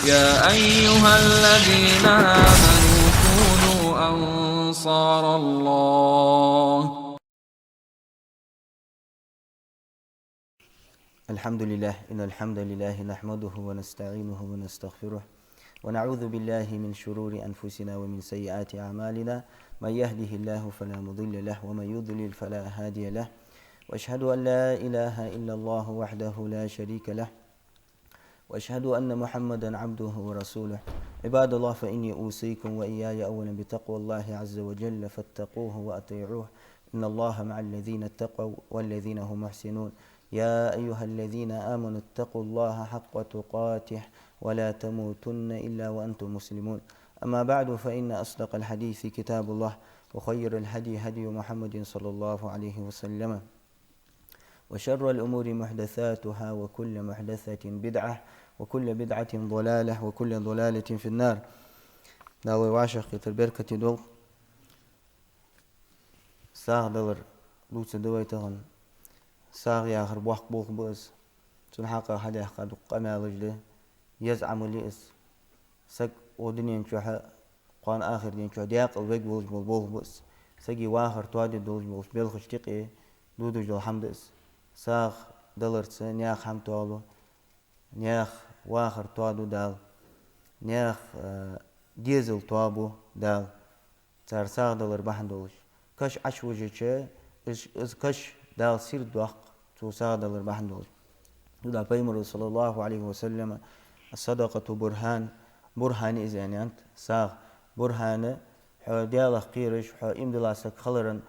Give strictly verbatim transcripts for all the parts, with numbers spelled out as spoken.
يا أيها الذين آمنوا كونوا أنصار الله. الحمد لله، إن الحمد لله نحمده ونستعينه ونستغفره، ونعوذ بالله من شرور أنفسنا ومن سيئات أعمالنا، من يهده الله فلا مضل له، ومن يضلل فلا هادي له، وأشهد أن لا إله إلا الله وحده لا شريك له، وأشهد أن محمدا عبده ورسوله. عباد الله، فإني أوصيكم وإياي أولا بتقوى الله عز وجل، فاتقوه وأطيعوه، إن الله مع الذين اتقوا والذين هم محسنون. يا أيها الذين آمنوا اتقوا الله حق تقاته ولا تموتن إلا وأنتم مسلمون. أما بعد، فإن أصدق الحديث كتاب الله، وخير الهدي هدي محمد صلى الله عليه وسلم، وشر الأمور محدثاتها، وكل محدثة بدعة، وكل بدعة ضلالة، وكل ضلالة في النار. Дала вай вӀашагӀкхетар беркате долда. СагӀа далар дувцаргда вай тахан. СагӀа яхар боккха болх ба из. Цун хьакъехьа хьадаьхка дукха къамаьлаш да. Еза Ӏамал я из. Саг укх дунен чухь, кхоана ахар ден чухь даькъала вег волаш бола болх ба из. Сага вахар тоаде долаш болча белхашта юкъе дувцаш дола хӀама да из. СагӀа даларца наьха хӀама тоалу, наьха вахар тоаду Дала, наьха, э, дезал тоабу Дала. Цар сагӀа далар бахьан долаш. Каш Ӏочувижача, из, из каш Дала сийрда доаккх цо сагӀа далар бахьан долаш. Цудухьа Пайхамара, صلى الله عليه وسلم: «الصدقة برهان», бурхан я из, аьннад, сагӀа. Бурхан, хьо Даьлах кхераш, хьо иман дилла саг хиларах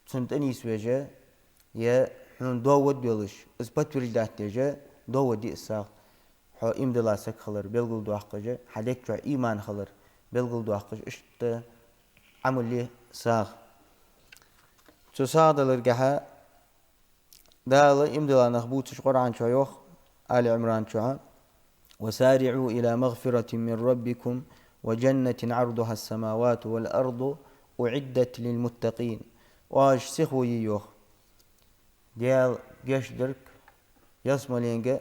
цунна тӀанийсвеш, е хьона довод йолаш, из подтверждать деш, довод я из сагӀа. Хьо иман дилла саг хилар белгалдоаккхаш, хьа дег чухь иман хилар белгалдоаккхаш, иштта Ӏамал я сагӀа. Цу сагӀа даларгахьа Дала иман дилла нах бувцаш Къуръан чу йоах, Али Ӏимран чу: «وسارعوا إلى مغفرة من ربكم وجنة عرضها السماوات والأرض أعدت للمتقين». Оаш сихо е йоах Даьла гешт дарга, ялсмаленга,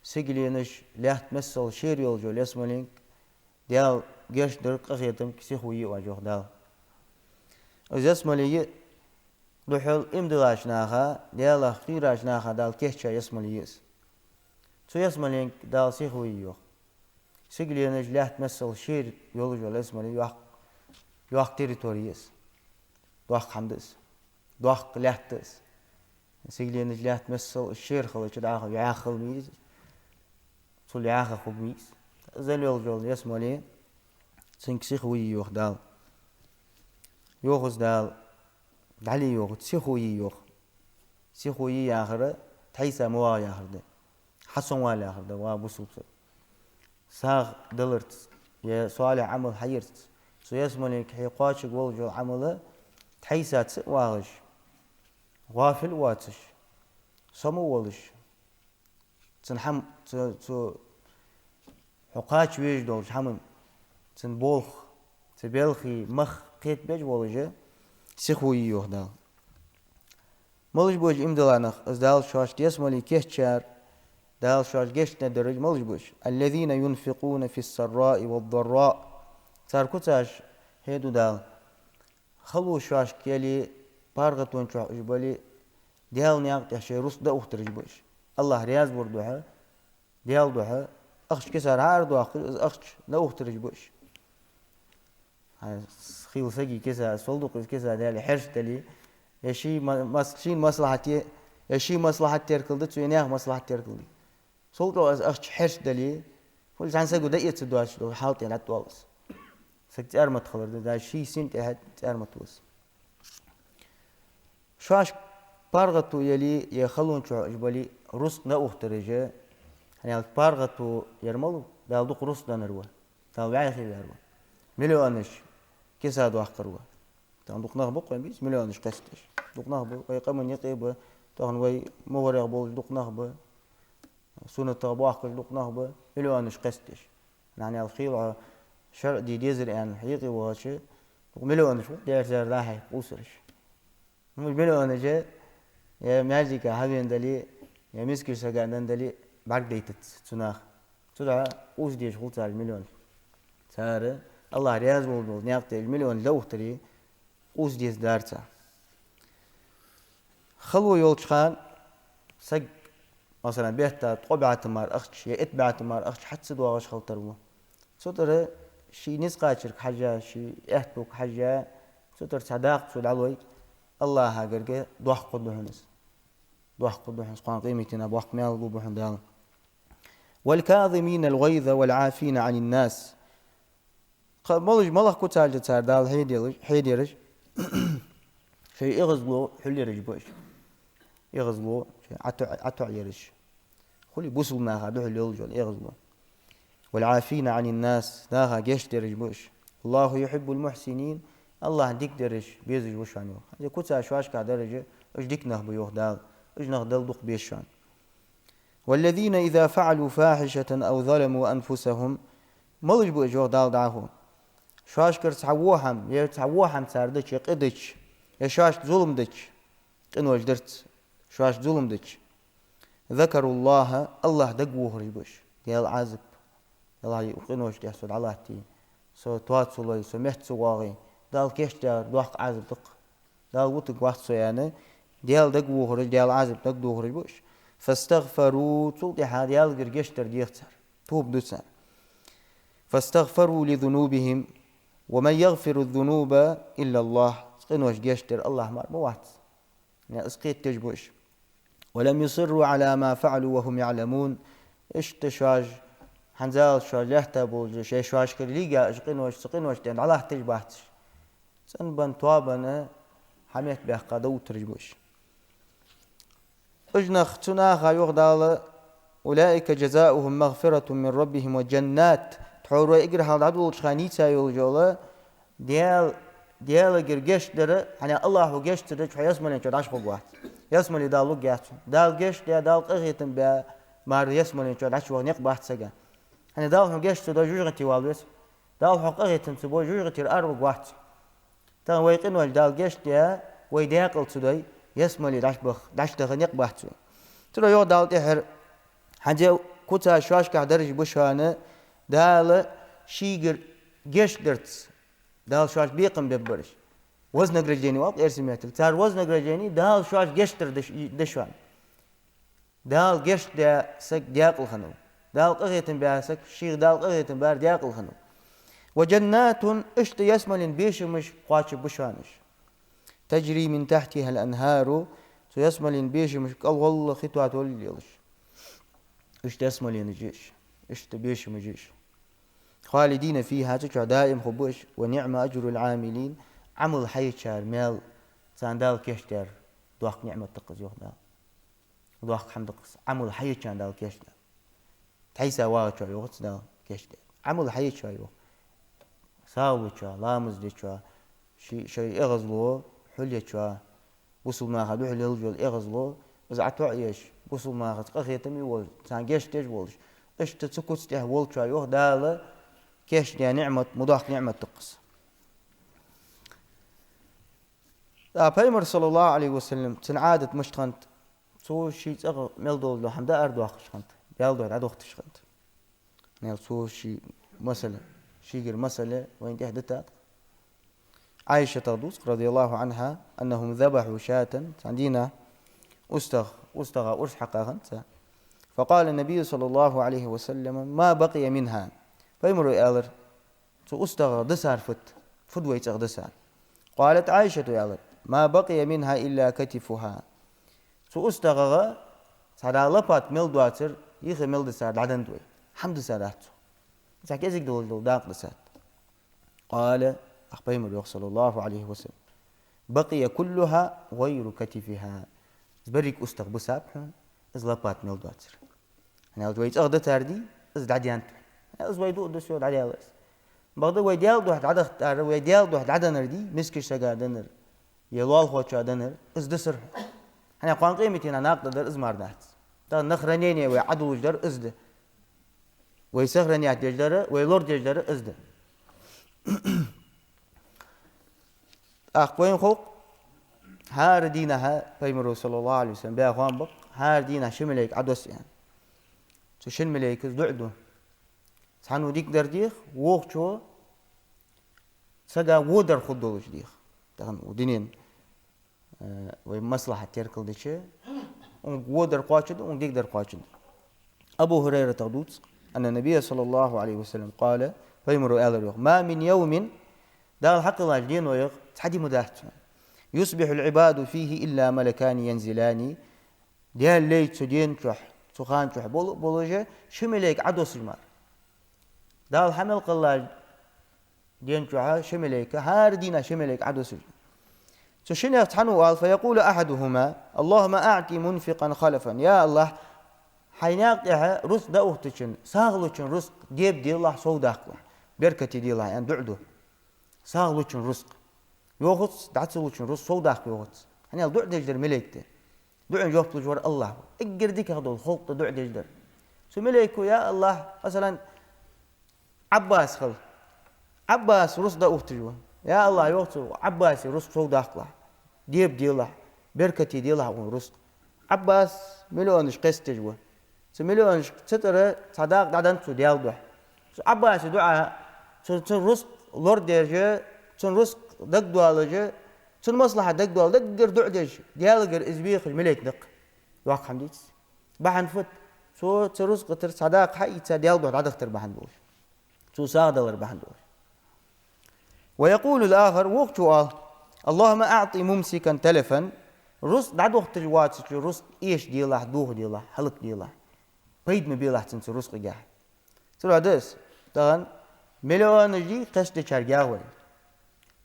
сигаленаш, лаьтта миссел шера йолаш йола ялсмаленга, Даьла гешт дарга, къахетамга сихо е оаш йоах Дала. Из ялсмале я духхьал иман диллача наха, Даьлах кхерача наха Дала кийчъяь ялсмале я из. Цу ялсмаленга Дала сихо е йоах. Сигаленаш, лаьтта миссел шера йолаш йола ялсмале йоккха, йоккха территори я из. Доккха хӀама да из. Доккха лаьтта да из. Сигаленаш, лаьтта миссел шера хилча, дӀахо яьха хила ма йий из. Цул яьха хургья из. Из йолаш йола ялсмале, цунга сихо е йоах Дала. Йоах из Дала, дӀале йоах, сихо е йоах. Сихо е яхар тхьайса ма вагӀа яхар да. Хьасомавала яхар да, ва бусалба саг. СагӀа даларца, е салихӀ Ӏамал хьаярца, цу ялсмаленга хье кхоачаргволаш йола Ӏамал тхьайса ца а вагӀаш, гӀафил а воацаш, сома а волаш, цун хӀама, цу, цу хьо кхача везаш долча хӀаман, цун болх, цу белхий мах кхетабеш волаш, сихо е йоах Дала. Малаш ба уж иман дилла нах? Из Дала шоашта ялсмале кийчъяьр, Дала шоашта гешт даьр уж малаш ба уж? «الذين ينفقون في السراء والضراء». Цар куцаш хьеду Дала. Хало шоашка яле, паргӀатон чухь уж бале, Даьла наькъа тӀа шоай рузкъ даухийтараш ба уж. АллахӀ раьза вар духьа, Даьла духьа, ахча кисара хьаарадоаккхаш, из ахча даухийтараш ба уж. Хьа, хийла сага киса, сол дукха из киса дале, хьерча дале, е ший ма-, мас-, шийна маслахьате, е ший маслахьат теркалда цо, е наьха маслахьат теркалда. Сол тӀа из ахча хьерча дале, фу цхьан саго дӀаэца доацаш дола хьал тӀа дӀатӀадоал из. Саг цӀармат хилар да, даже ший сина тӀехьа цӀармат ва из. Шоашка паргӀато яле, е халон чухь уж бале, рузкъ даухийтараш, хӀана аьлча паргӀато яр малав, Дала дукха рузкъ деннар ва, Дала вӀаьхий ваьр ва. Миллионаш киса доаккхар ва. Тахан дукха нах ба-кх вайна бийца миллионаш кхестадеш. Дукха нах ба, вай къаман юкъе ба, тахан вай мугӀарех болаш дукха нах ба, суннатах боахкаш дукха нах ба, миллионаш кхестадеш. ХӀана аьлча хийла хьо шарӀа де дезар аьнна хьо юкъе вахача, дукха миллионаш ва, дерзар да хьай къувсараш. Ну, миллионаш, е маьждига хьавена дале, е мискача сага денна дале, бӀаргадайтац цу наха. Цудухьа къувса дезаш хул цар миллион. Цар Аллахӏ раьза волаш дола наькъ тӀа миллион лаухтаре къувса деза дар цар. Хало йолча хана саг, масала, бетта ткъо бӀаь тумар ахча е итт бӀаь тумар ахча хьа ца доагӀаш хила тара ва. Цу тӀара ший низ кхачарга хьежжа, ший аьттув хьежжа, цу тӀара цхьа дакъа цо дӀалой, Аллахӏа гарга доккха хургда хьона из. Доккха хургда хьона из, кхоана къематдийнахьа боккха маьл лургба хьона Дала. «والكاظمين الغيظ والعافين عن الناس». Кхы малаш, малагӀа куцаш да цар Дала хьеделаш, хьедераш? Шоай эгӀазло хьулъераш ба уж. ЭгӀазло, шоай ӀотоӀ-, ӀотоӀъераш. Хуле бусалба наха духьал йолаш йола эгӀазло. «والعافين عن الناس», наха гешт дераш ба уж. «والله يحب المحسنين», Аллахӏ дика дераш безаш ва шоана, йоах. ХӀанз куцаш шоашкахь дараш, уж дика нах ба, йоах Дала. Уж нах Далла дукха беза шоана. «والذين إذا فعلوا فاحشة أو ظلموا أنفسهم». Малаш ба уж, йоах Дала дӀахо? Шоашкара цхьа во хӀама, е цхьа во хӀама цар дича, е къа дича, е шоашта зулам дича, къинош дарца, шоашта зулам дича. «ذكروا الله», Аллахӏ дагавохараш ба уж. Даьла Ӏазап. Аллахӏа, укх къиношта тӀехьа со дӀалаттий, со тоа ца лой, со метта ца воагӀий, Дала кийчдаьр доккха Ӏазап да-кх. Дала вутаргвац со аьнна, Даьла дагавохараш, Даьла Ӏазап дагадохараш ба уж. «فاستغفروا», цул тӀехьагӀа Даьлагара гешт дар дех цар, тоба ду цар. «فاستغفروا لذنوبهم ومن يغفر الذنوب إلا الله». Къинош гешт дер Аллахӏ мара ма вац. Из кхетадеш ба уж. «ولم يصروا على ما فعلوا وهم يعلمون». Иштта шоаш, хӀанзалца шоаш лаьтта болча, шоай шоашкара лийга уж къинош, цу къиношта тӀа дӀалатташ бац уж. ЦӀенбенна, тоабенна, хьаметта баьккха довттараш ба уж. Уж нах, цу наха, йоах Дала: «أولئك جزاؤهم مغفرة من ربهم وجنات». Тхьовра вай эггара хьалха дӀадолалуча хана нийса йолаш йола Даьла, Даьлагара гешт дар, хӀана аьлча Аллахӏо гешт ца дича, хьо ялсмален чу дӀачухургвац. Ялсмале Дала лургьяц хьона. Дала гешт даь, Дала къахетам баь мара ялсмален чу дӀачуваха никъ бац сага. ХӀана аьлча Дала хьона гешт ца дой, жожагӀате вала веза. Дала хьох къахетам ца бой, жожагӀатера араваргвац хьо. Тахан вай къинош Дала гешт даь, вай даькъала ца дой, ялсмале дӀачубаха, дӀачудаха никъ бац вай. Цудухьа йоах Дала тӀехьара: хӀанз куцаш шоашкахь дараш ба шоана, Дала шийгара гешт дарца Дала шоашта бекхам бергбараш. Вознаграждение оал-кх эрсий меттала. Цар вознаграждение Дала шоашта гешт дар да ш-, да шоана. Дала гешт даь саг даькъала хиннав. Дала къахетам баь саг, шийх Дала къахетам баьр даькъала хиннав. «وجنات», иштта ялсмален бешамаш кхоачаргба шоана уж. «تجري من تحتها الأنهار», цу ялсмален бешамашка кӀалгӀолла хи тоатолла лелаш. Иштта ялсмаленаш я уж, иштта бешамаш я уж. «خالدين فيها», цу чу даим хургба уж. «ونعم أجر العاملين», Ӏамал хьаечар маьл, царна Дала кийчдаьр доккха ниӀмат да-кх из, йоах Дала. Доккха хӀама да-кх из, Ӏамал хьаечарна Дала кийчдаьр. Тхьайса вагӀачоа йоахац Дала кийчдаьр. Ӏамал хьаечоа йоах. СагӀа лучоа, ламаз дечоа, ши-, шоай эгӀазло хьулъечоа, бусалба наха духьал йолаш йола эгӀазло, из ӀотоӀаеш, бусалба нахаца къахетаме волаш, царна гешт деш волаш, иштта цу куц тӀа волчоа, йоах Дала, кийчдаь ниӀмат, ма доккха ниӀмат да-кх из. ТӀаккха Пайхамар, صلى الله عليه وسلم, цун Ӏадат мишта хиннад, цо ший цӀагӀа мел долаш дола хӀама дӀаарадоаккхаш хиннад, Даьла духьа дӀадохийташ хиннад. Нел цо ший масал, шийгара масал вайна тӀехьа дитад. Ӏайшатах дувц, رضي الله عنها, أنهم ذبحوا شاة, цхьан дийнахьа устагӀа, устагӀа урс хьакха хиннад цар. «فقال النبي صلى الله عليه وسلم: ما بقي منها». Пайхамаро аьлар: «Цу устагӀах дисар фуд, фуд вай цӀагӀа дисар?» قالت عائشة, аьлар: «ما بقي منها إلا كتفها». Цу устагӀах цхьа дӀа лопат мел доацар, юхе мел дисар дӀаденнад вай. ХӀама дисадац цо. Цхьа кӀезига долаш дола дакъа дисад. قال, ах Пайхамаро йоах, صلى الله عليه وسلم: «بقي كلها غير كتفها». Из беррига устагӀа бисаб хьона, из лопат мел доацар. ХӀана аьлча вай цӀагӀа дитар дий, из дӀаденнад хьона. Из вай дуа дисар, дӀадаьлар из. Бакъда вай Даьла духьа дӀадахийтар, вай Даьла духьа дӀаденнар дий, мискача сага деннар, е лоалахочоа деннар, из дисар хьона. ХӀана аьлча кхоана къематдийнахьа накъадаргдар из мара дац. Тахан на хранение вай Ӏодуллаш дар из да. Вай сохранять деш дар, вай лорадеш дар из да. ТӀаккха вайна хов-кх, хӀара дийнахьа Пайхамаро, صلى الله عليه وسلم, баь хоам ба-кх, хӀара дийнахьа ши малейк Ӏодосс аьнна. Цу шин малейкас дуӀа ду. Цхьанне дикадар дех, вокхо сага водар хургдолаш дех. Тахан у дунен, э, вай маслахьат теркалдича, укхунга водар кхоачаргда, укхунга дикадар кхоачаргда. Абу Хурайратах дувц, أن النبي صلى الله عليه وسلم قال, пайхамара аьлар йоах: ما من يوم, Дала хьакхеллача деноех цхьа ди ма дац, يصبح العباد فيه إلا ملكان ينزلان, Даьла лай цу ден чухь, цу хана чухь бол-, болаш, ши малейк Ӏодоссаш мара. Дала хьа мел кхеллача ден чухь ши малейк, хӀара дийнахьа ши малейк Ӏодоссаш. Цу шиннех цхьанне оал: فيقول أحدهما: اللهم أعط منفقا خلفا. Я АллахӀ, хьай наькъа тӀа рузкъ дӀаухийтачун, сагӀа лучун рузкъ дебаделахь, совдаккхалахь, беркате делахь, аьнна дуӀа ду. СагӀа лучун рузкъ. Йоахац, дӀа ца лучун рузкъ совдаккха йоахац. ХӀана аьлча дуӀа деш дар малейк да. ДуӀан жоп луш вар АллахӀ ва. Эггара дикагӀа дола халкъ да дуӀа деш дар. Цу малейко, я АллахӀ, масала, Ӏаббас хила. Ӏаббаса рузкъ дӀаухийташ ва. Я АллахӀ, йоах цо, Ӏаббаса рузкъ совдаккхалахь, дебаделахь, беркате делахь укхун рузкъ. Ӏаббас миллионаш кхестадеш ва. Цу миллионашка цу тӀара цхьа дакъа дӀаденнад цо Даьла духьа. Цу Ӏаббаса дуӀа, цу, цун рузкъ лорадеш, цун рузкъ дагадоалаш, цун маслахьат дагадоалаш, даггара дуӀа деш, Даьлагара из вехаш малейк да-кх. Доккха хӀама дий из? Бахьан фуд? Цо цу рузкъа тӀара цхьа дакъа хьаийца Даьла духьа дӀадахийтар бахьан долаш. Цо сагӀа далар бахьан долаш. ويقول الآخر, вокхо оал: اللهم أعط ممسكا تلفا, рузкъ дӀадохийташ воацачо рузкъ эшаделахь, дохаделахь, хӀалакделахь, пайда ма белахь цунна цу рузкъагахь. Цудухьа да из, тахан миллионаш дий кхестадечарга ягӀа вай.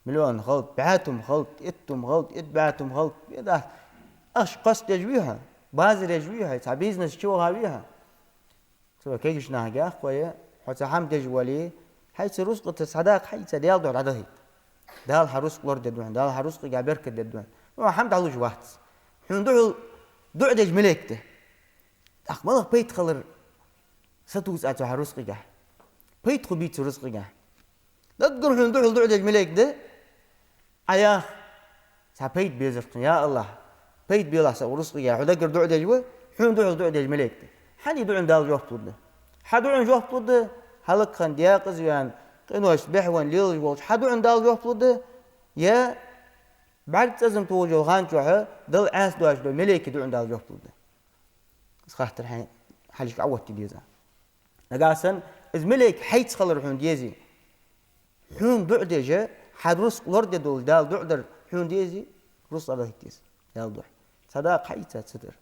Миллион хилда, бӀаь тума хилда, итт тума хилда, итт бӀаь тума хилда, беда. Ахча кхестадеш вий хьо, базар еш вий хьо, цхьа бизнес чу ваха вий хьо. Цу кегийча нахага яхаш вай, хьо цхьа хӀама деш вале, хьайца рузкъа тӀара цхьа дакъа хьаийца Даьла духьа дӀадахийта. Дала хьа рузкъ лорадергда хьона, Дала хьа рузкъага беркат дергда хьона. Ну, хӀама дӀалуш вац. Хьона духьал дуӀа деш малейк да. ТӀаккха малагӀа пайда хилар сатувс Ӏа цу хьа рузкъагахь? Пайда хургбий цу рузкъагахь? Даггара хьона духьал дуӀа деш малейк да, Ӏа яхар цхьа пайда безар хьона, я АллахӀ, пайда белахь са рузкъагахь, хьо даггара дуӀа деш ва, хьона духьал дуӀа деш малейк да. Хьан дуӀан Дала жоп лургда? Хьа дуӀан жоп лургда, хӀалакхинна, декъаза ваьнна, къиношца бехвенна лелаш волча хьа дуӀан Дала жоп лургда, е бӀарг цӀазам тохаш йолча хана чухь Далла Ӏаса доацаш долча малейка дуӀан Дала жоп лургда? Из хаттар хьай хьалхашка Ӏооттаде деза. Нагахь санна из малейк хьайца хилар хьона дезе, хьона дуӀа деш, хьа рузкъ лораде долаш Дала дуӀа дар хьона дезе, рузкъ дӀадахийта деза Даьла духьа. Цхьа дакъа хьаийца цу тӀара.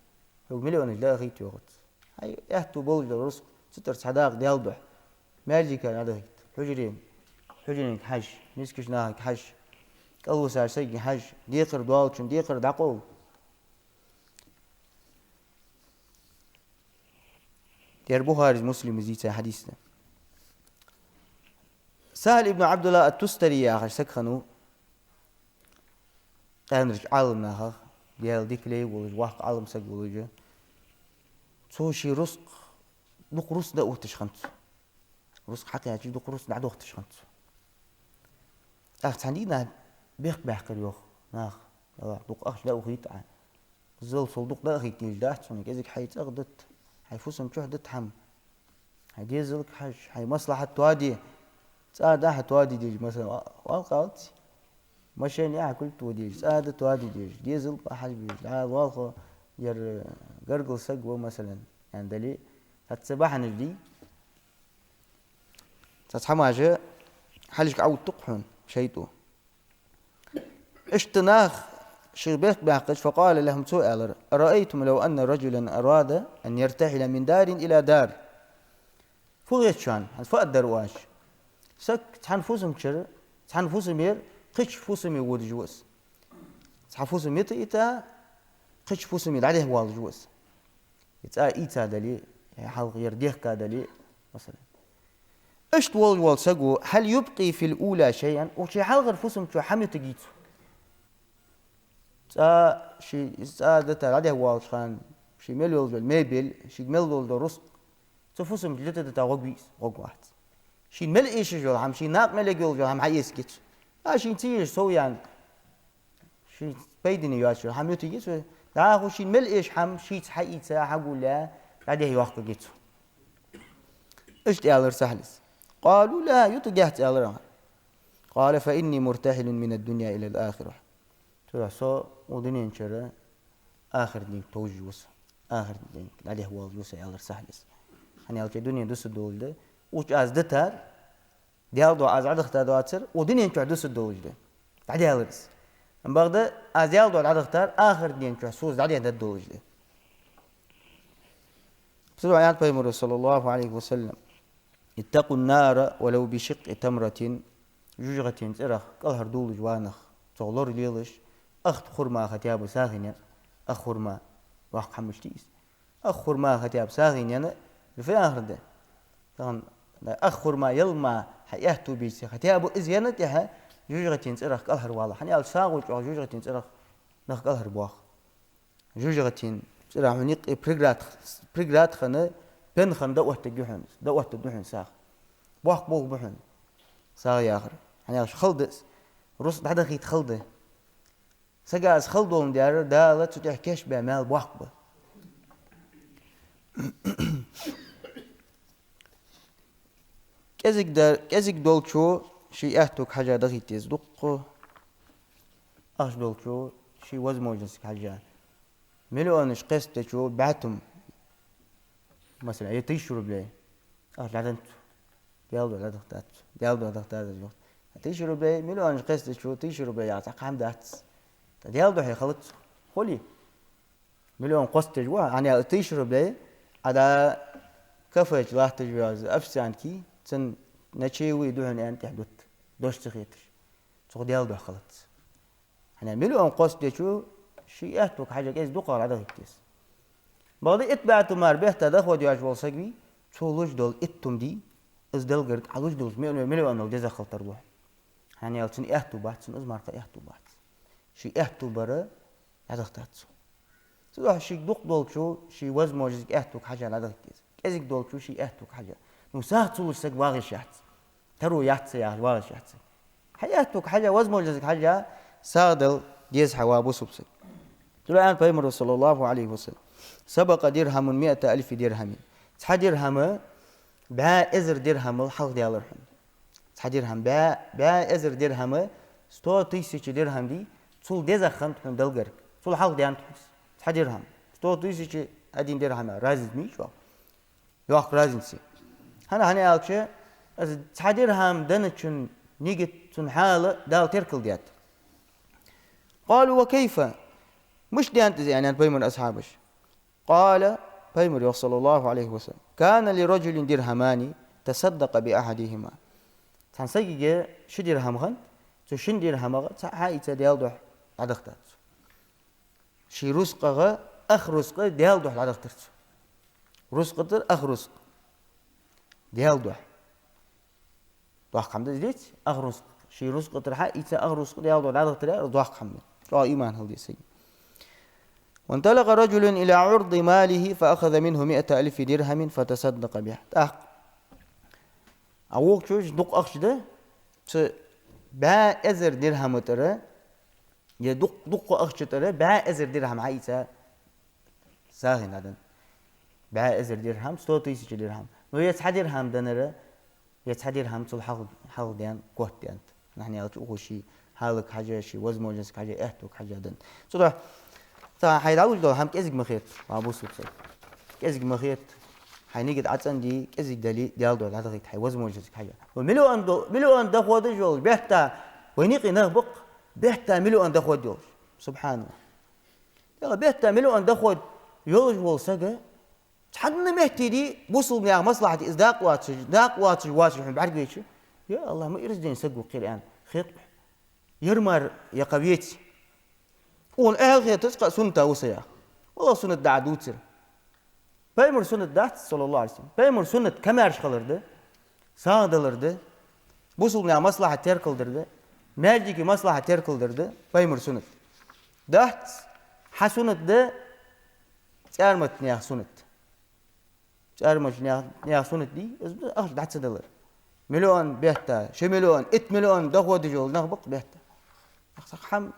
Хьога миллионаш дӀаахийта йоахац. Хьай аьттув болаш дола рузкъ цу тӀара цхьа дакъа Даьла духьа. Маьждига дӀадахийта, хьужаре, хьужаренга хьажа, мискача нахага хьажа, кӀалвисача сагага хьажа, декхар долчун декхар дӀакъовла. Ер Бухарес, Муслимас дийца хьадис да. СахӀл ибн Ӏабдуллахь ат-Тустари яхаш саг хиннав, къаьнарча Ӏаламнахах, Даьла дика лай волаш, воккха Ӏалам саг волаш. Цо ший рузкъ, дукха рузкъ дӀаухийташ хиннад цо. Рузкъ хьакхаьчача, дукха рузкъ дӀадохийташ хиннад цо. ТӀаккха цхьан дийнахьа бехк баьккхар йоах наха: «Ялла, дукха ахча дӀаухийта Ӏа. Зал сол дукха дӀаахийта дезаш дац хьона, кӀезига хьай цӀагӀа дита, хьай фусам чухь дита хӀама. Хьай дезалга хьажа, хьай маслахьат тоаде, цӀа дӀа-хьа тоаде дезаш, масала, вал кхалца. Машен яхьа кулг тоаде дезаш, цӀа дӀа тоаде дезаш, дезал бахьаш безаш, дӀа лоалахо, ер гаргара саг ва, масала, аьнна дале, цхьацца бахьанаш дий». Цхьацца хӀамаш хьалхашка Ӏоттаргда хьона шайтӀо. Иштта наха шийх бехк баьккхача, فقال لهم, цо аьлар: «أرأيتم لو أن رجلا أراد أن يرتحل من دار إلى دار». Фу хет шоана, хӀанз фу аргдар оаш? Саг цхьан фусамчура, цхьан фусамера кхыча фусаме водаш ва из. Цхьа фусам йита а йита, кхыча фусаме дӀадехьавоалаш ва из. Е цӀа ийца дале, е хьалха ер дехка дале, масала. Иштта волаш вола саго: «هل يبقي في الأولى شيئا؟» Укх ший хьалхарча фусам чу хӀама ютаргьяц цо? ЦӀа, ший цӀа дита дӀадехьавоалача хана, ший мел йолаш йола мебель, шийга мел долаш дола рузкъ цу фусам чу дита-дита гӀоргвий из? ГӀоргвац. Шийна мел эшаш йола хӀама, ший накъа мел ергйолаш йола хӀама хьаэцаргьяц цо. А шийна ца эшаш сов яьнна, шийна пайдане йоацаш йола хӀама ютаргьяц цо. ДӀахо шийна мел эша хӀама шийца хьаийца, хьагулъяь, дӀадехьайоаккхаргьяц цо. Иштта аьлар СахӀлас. قالوا: لا, юта гехца, аьлар. قال: فإني مرتحل من الدنيا إلى الآخرة. Цудухьа со укх дунен чура ахарта дунен тӀа товжаш ва со. Ахарта дунен тӀа дӀадехьа воалаш ва со, аьлар Сахьлас. ХӀана аьлча дуне дусаргдолаш да. Укх чу аз дитар, Даьла духьа аз дӀадахийта доацар, укх дунен чу дусаргдолаш да. ДӀадаьлар из. Амма бакъда аз Даьла духьа дӀадахийтар, ахарта дунен чу со из дӀадехьа даргдолаш да. Цудухьа аьннад Пайхамара, صلى الله عليه وسلم: اتقوا النار ولو بشق تمرة. ЖожагӀатен цӀерах кӀалхардувлаш ва нах, цох лоралелаш, ах хурма хотя бы сагӀийна, ах хурма, доккха хӀама мишта я из. Ах хурма хотя бы сагӀийна енна, фу яхар да? Тахан ах хурма ялла мара хьа аьттув бийца, хотя бы из енна тӀехьа, жожагӀатен цӀерах кӀалхарвала. ХӀана аьлча сагӀа чӀоагӀа жожагӀатен цӀерах нах кӀалхарбоах. ЖожагӀатен цӀерах хьона юкъе преграда, преграда хинна, пен хинна дӀаоттаргья хьона, дӀаоттаргда хьона сагӀа. Боккха болх ба хьона сагӀа яхар. ХӀана аьлча хала да из. Рузкъа дӀадахийта хала да. Сага из хала доландаь, Дала цу тӀа кийчбаь маьл боккха ба. КӀезига дар, кӀезига долчо ший аьттув хьажа дахийта деза дукха, ахча долчо ший возможностега хьежжа. Миллионаш кхестачо бӀаь тума, масала, е тысяча рублей ахча дӀаденнад цо. Даьла духьа дӀадахийтад цо. Даьла духьа дахийтад из йоах. Тысяча рублей, миллионаш кхестачо тысяча рублей яхар цхьаккха хӀама дац. ТӀаккха Даьла духьа хилац хулий? Миллион кхоссадеш ва, хӀана аьлча тысяча рублей, Ӏа дӀа кафе чу латташ веза официантка, цунна ничего да хьона аьнна тӀехьа дут, дош ца хеташ. Цох Даьла духьа хилац. ХӀана аьлча миллион кхоссадечо ший аьттув хьажа кӀезига дукхагӀа дӀадахийта деза. Бакъда итт бӀаь тума мара бетта доход йоацаш вола саг вий, цо луш дола итт тума дий, из Даьлагара Ӏа луш долча миллион, миллионал дезагӀа хила тарлу хьона. ХӀана аьлча цун аьттув бац, цун из мара кхы аьттув бац. Ший аьттув бар дӀадахийтад цо. Цудухьа шийга дукха долчо ший возможностега, аьттувга хьежжа дӀадахийта деза. КӀезига долчо ший аьттувга хьежжа. Ну, сагӀа ца луш саг вагӀаш яц. Таро яц са яхаш вагӀаш яц саг. Хьай аьттувга хьежжа, возможностега хьежжа, сагӀа дала деза хьа, ва бусалба саг. Цудухьа аьннад Пайхамара, صلى الله عليه وسلم: سبق درهم مائة ألف درهم. Цхьа дирхӀам бӀаь эзар дирхӀамал хьалха даьлар хьона. Цхьа дирхӀам бӀаь, бӀаь эзар дирхӀам, сто тысяч дирхӀам дий, цул дезагӀа хиннад хьона Даьлагара. Цул хьалха даьннад хьона из. Цхьа дирхӀам. Сто тысяч, один дирхӀам, разница мича ва? Йоккха разница я. ХӀана, хӀана аьлча, из цхьа дирхӀам денначун нигат, цун хьал Дала теркалдаьд. قالوا: وكيف؟ Мишта даьннад из, аьннад Пайхамара асхьабаша. قال, Пайхамара йоах, صلى الله عليه وسلم: كان لرجل درهمان تصدق بأحدهما. Цхьан сагага ши дирхӀам хиннад, цу шин дирхӀамах цхьаъ хьаийца Даьла духьа дӀадахийтад цо. Ший рузкъах ах рузкъа Даьла духьа дӀадахийтар цо. Рузкъа тӀара ах рузкъа Даьла духьа. Доккха хӀама да из, деций? Ах рузкъа. Ший рузкъа тӀара хьаийца ах рузкъа Даьла духьа дӀадахийтар яхар доккха хӀама да. ЧӀоагӀа иман хила деза сага. وانطلق رجل إلى عرض ماله فأخذ منه مائة ألف درهم فتصدق بها. ТӀаккха а вокхачо, дукха ахча да, цу бӀаь эзар дирхӀама тӀара, е дукх-, дукха ахча тӀара бӀаь эзар дирхӀам хьаийца сагӀийна дӀаденнад. БӀаь эзар дирхӀам, сто тысяч дирхӀам. Ну, е цхьа дирхӀам деннар, е цхьа дирхӀам цул хьалха, хьалха даьннад, котдаьннад. ХӀана аьлча укхо ший хьалага хьежжа, ший возможностега хьежжа, аьттувга хьежжа деннад. Цудухьа, цхьа хьай дӀалуш дола хӀама кӀезига ма хета, ва бусалба саг. КӀезига ма хета, хьай нигат Ӏа цӀенде, кӀезига дале, Даьла духьа дӀадахийта, хьай возможностега хьежжа. Ва миллион до-, миллион доход йолаш, бетта вайна юкъе нах ба-кх, бетта миллион доход йолаш. СубхьаналлахӀ. Дала бетта миллион доход йолаш вола саг, цхьанне метте дий, бусалба наьха маслахьате из дакъа лоацаш, дакъа лоацаш воацаш хьона бӀаргавайча, я АллахӀ, ма ираз ден саг ва-кх ер аьнна хет-кх. Ер мара яха веций? Укхунна эхь хетац-кх суннат ва са яха. ВаллахӀи, суннат дӀа дувцар. Пайхамара суннат дац, صلى الله عليه وسلم. Пайхамара суннат камаьрша хилар да, сагӀа далар да, бусалба наьха маслахьат теркалдар да, маьждига маслахьат теркалдар да Пайхамара суннат. Дац, хьа суннат да цӀармата наьха суннат. ЦӀармача наьха, наьха суннат дий, из да ахча дӀа ца далар. Миллион бетта, ши миллион, итт миллион доход йолаш нах ба-кх бетта. Ах, саг хӀама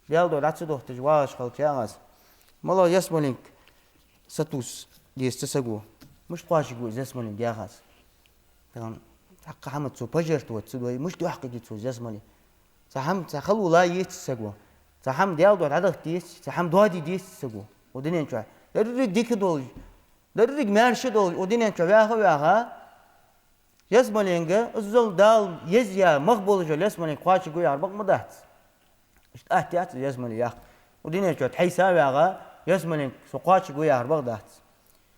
Даьла духьа дӀа ца дохийташ вагӀаш хилча, яхаш, малагӀа ялсмален сатувса деза цу саго? Мишта кхоачаргва из ялсмале, яхаш? Тахан Цхьаккха хӀама цо пожертвовать ца дой, мишта йоаккхаргья цо из ялсмале? Цхьа хӀама, цхьа хало лаьца саго, цхьа хӀама Даьла духьа дӀадахийта деза, цхьа хӀама доаде деза саго. Укх дунен чу деррига дика долаш, деррига маьрша долаш, укх дунен чу ваьха а ваьха, ялсмаленга, иззал Дала еза яь мах болаш йола ялсмаленга кхоачаргва яхар бакъ ма дац. Иштта атта яц из ялсмале яккха. Укх дунен чу тхьайса а ваьгӀа, ялсмаленга со кхоачаргва яхар бакъ дац.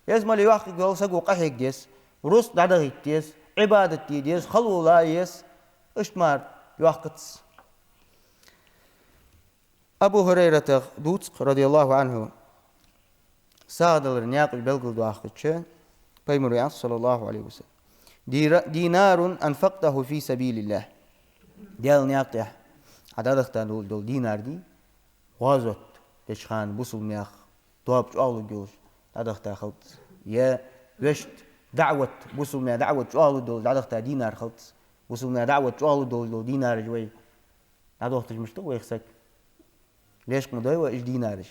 Ялсмале йоаккхаргволча саго къахьега деза, рузкъа дӀадахийта деза, Ӏибадат де деза, хало лаьца. Иштта мара йоаккхац. Абу ХӀурайрата дувц-кх, радияллахӀу ӀанхӀу, сагӀа далара наькъаш белгалдоаккхача, Пайхамара аьннад, саллаллахӀу ӀалайхӀи ва саллам: «Дира-, دينار أنفقته في سبيل الله». Даьла наькъа тӀа Ӏа дӀадахийта дола, дола динар дий, гӀазот деча хана бусалба наьха тоаба чӀоагӀлургйолаш дӀадахийта хилац. Е вешта даӀват, бусалба наьха даӀват чӀоагӀлургдолаш дӀадахийта динар хилац. Бусалба наьха даӀват чӀоагӀлургдолаш дола динараш вай дӀадохийташ мишта да вайх саг? Лечкъа ма дой вай уж динараш.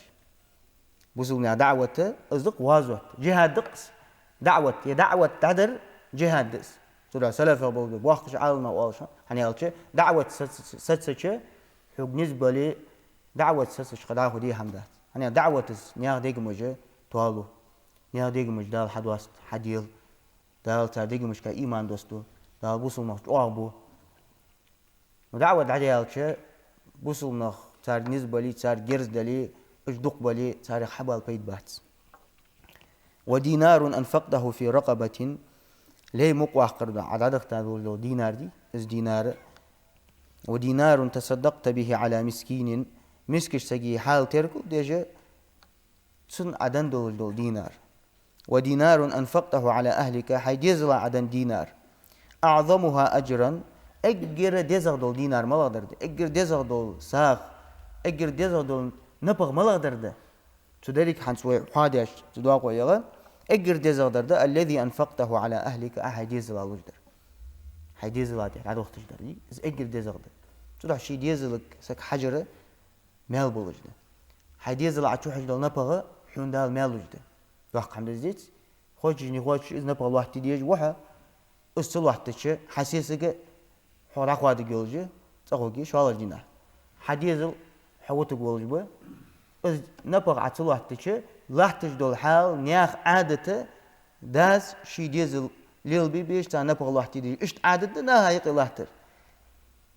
Бусалба наьха даӀвата, из да-кх гӀазот, джихӀад да-кх из. ДаӀват, е даӀват дӀадар джихӀад да из. Цудухьа салафех болча боккхача Ӏаламнаха оалаш, хӀана аьлча, даӀват сац-, сацача, хьога низ бале, даӀват сацача кхы дӀахо де хӀама дац. ХӀана аьлча даӀвата наьха дегамаш тоалу, наьха дегамаш Дала хьадоаст, хьаделла, Дала цар дегамашка иман доссаду, Дала бусалба нах чӀоагӀбу. Ну, даӀват дӀадаьлча, бусалба нах, царга низ бале, царга герз дале, уж дукха бале, царех хьабала пайда бац. «ودينار أنفقته في رقبة», лай мукъаваккхар да, Ӏа дӀадахийта дола динар дий, из динар. «ودينار تصدقت به على مسكين», мискача сага хьал теркал деш, цунна Ӏа денна долаш дола динар. «ودينار أنفقته على أهلك», хьай дезала Ӏа денна динар. «أعظمها أجرا», эггара дезагӀа дола динар малагӀдар да? Эггара дезагӀа дола сагӀа, эггара дезагӀа дола напагӀа малагӀдар да? Цу деррига хӀанз вай хьоадеш, цу доакъо яха, эггара дезагӀдар да: «الذي أنفقته على أهلك», Ӏа хьай дезала луш дар. Хьай дезала тӀа дӀадохийташ дар. Из эггара дезагӀа да. Цудухьа ший дезалга саг хьажар маьл болаш да. Хьай дезала Ӏа чухьожадала напагӀа хьона Дала маьл луш да. Доккха хӀама да из, деций? Хочешь, не хочешь, из напагӀа лоаттаде дезаш ва хьо. Из ца лоаттача, хьа сесаг хьох дӀакхоадаш йолаш я, цӀагӀа хургья шоллагӀча дийнахьа. Хьа дезал хьо вутаргволаш ба. Из напагӀа Ӏа ца лоаттача, латташ дола хьал, наьха Ӏадат, дас ший дезал лелабе безаш, царна напагӀа лоаттаде дезаш. Иштта Ӏадат да наха юкъе латтар.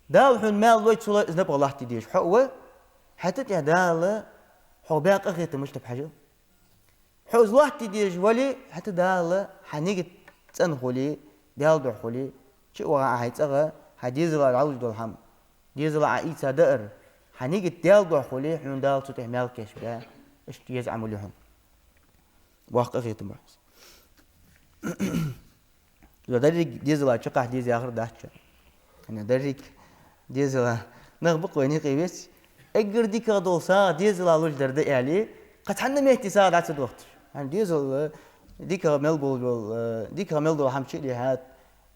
Дала хьона маьл лой, ца лой, из напагӀа лоаттаде дезаш хьо а ва, хӀаьта тӀехьа Дала хьох баь къахетам мишта ба хьажал. Хьо из лоаттаде дезаш вале, хӀаьта Дала хьа нигат цӀена хуле, Даьла духьа хуле, чу а ваха Ӏа хьай цӀагӀа, хьа дезала дӀалуш дола хӀама, дезала Ӏа ийца даар, хьа нигат Даьла духьа хуле, хьона Дала цу тӀа маьл кийчбаь, иштта еза Ӏамал я хьона. Боккха къахетам ба хьона. Из деррига дезала чакхбаха деза яхар дац шоана. ХӀана, деррига дезала нах ба-кх вайна юкъе веций. Эггара дикагӀа дола сагӀа дезала луш дар да аьле, кхы цхьанне метте сагӀа дӀа ца дохийташ. ХӀана, дезал, э, дикагӀа мел болаш дола, э, дикагӀа мел дола хӀама чу а дихьад,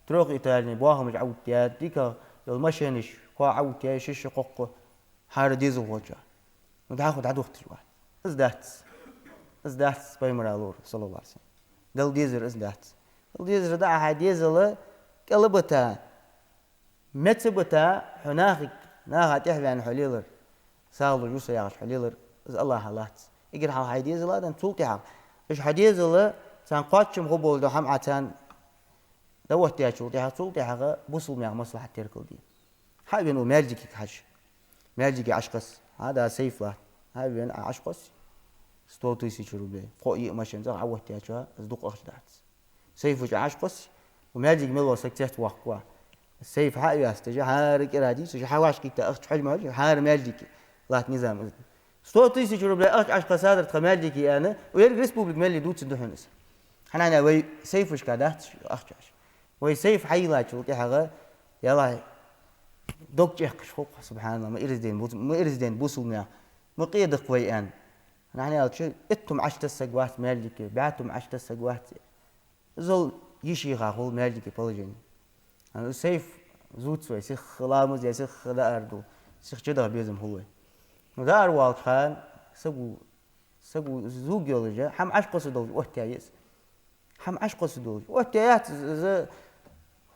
трёхэтажный бахамаш Ӏоттадаьд, дикагӀа йола машенаш кхоъ Ӏоттаяьй, шишша, кхоккха, хӀара дезалхочоа. Ну, дӀахо дӀадохийташ вац. Из дац. Из дац, Пайхамара аьлар, саллаллахӀу ӀалайхӀи ва саллам. Дала дезар из дац. Дала дезар да Ӏа хьай дезал кӀал а бита, меца а бита, хьо нахага, наха тӀехьаваьнна хьо лелар, сагӀа луш ва со яхаш хьо лелар, из АллахӀа лац. Эггара хьалха хьай дезала денна, цул тӀехьагӀа, уж хьа дезал царна кхоачам хургболаш дола хӀама Ӏа царна дӀаоттадаьчул тӀехьагӀа, цул тӀехьагӀа бусалба наьха маслахьат теркалде. Хьа а вена укх маьждиге хьажа. Маьждиге Ӏокхосс. Хьа, да, сейф латт. Хьа а вена Ӏа Ӏокхосс. Сто тысяч рублей. Кхоъ, йиъ машен цӀагӀа Ӏооттаяьчоа, из дукха ахча дац. Сейфа чу Ӏокхосс. Укх маьждиге мел вола саг цецвоаккх. Сейф хьа а йоасташ, хӀара кӀира дийцаш, хьа вӀашкаэттача ахча хьожа ма хьожий, хӀара маьждиге латт низам из. Сто тысяч рублей ахча Ӏокхоссадар тха маьждиге аьнна, еррига республике мел я дувцаргда хьона из. ХӀана аьлча вай сейфашка дац ахчаш. Вай сейф хьайийллачул тӀехьагӀа, ялахь, дог чӀехкаш хул-кх, субхьаналлахӀ, ма ираз дайна бу-, ма ираз дайна бусалба наьха, ма къе да-кх вай аьнна. ХӀана аьлча, иттум Ӏочутасса саг вац маьждиге, бӀаь тум Ӏочутасса саг вац. Иззал йиш йиха хул маьждиге положени. ХӀана, сейф зувц вай, сиха ламаз де, сиха даар ду, сиха чудаха безам хул вай. Ну, даар воалача хана саго, саго зувргйолаш, хӀама Ӏокхоссаргдолаш оттаяьй из. ХӀама Ӏокхоссаргдолаш оттаяьяц из, из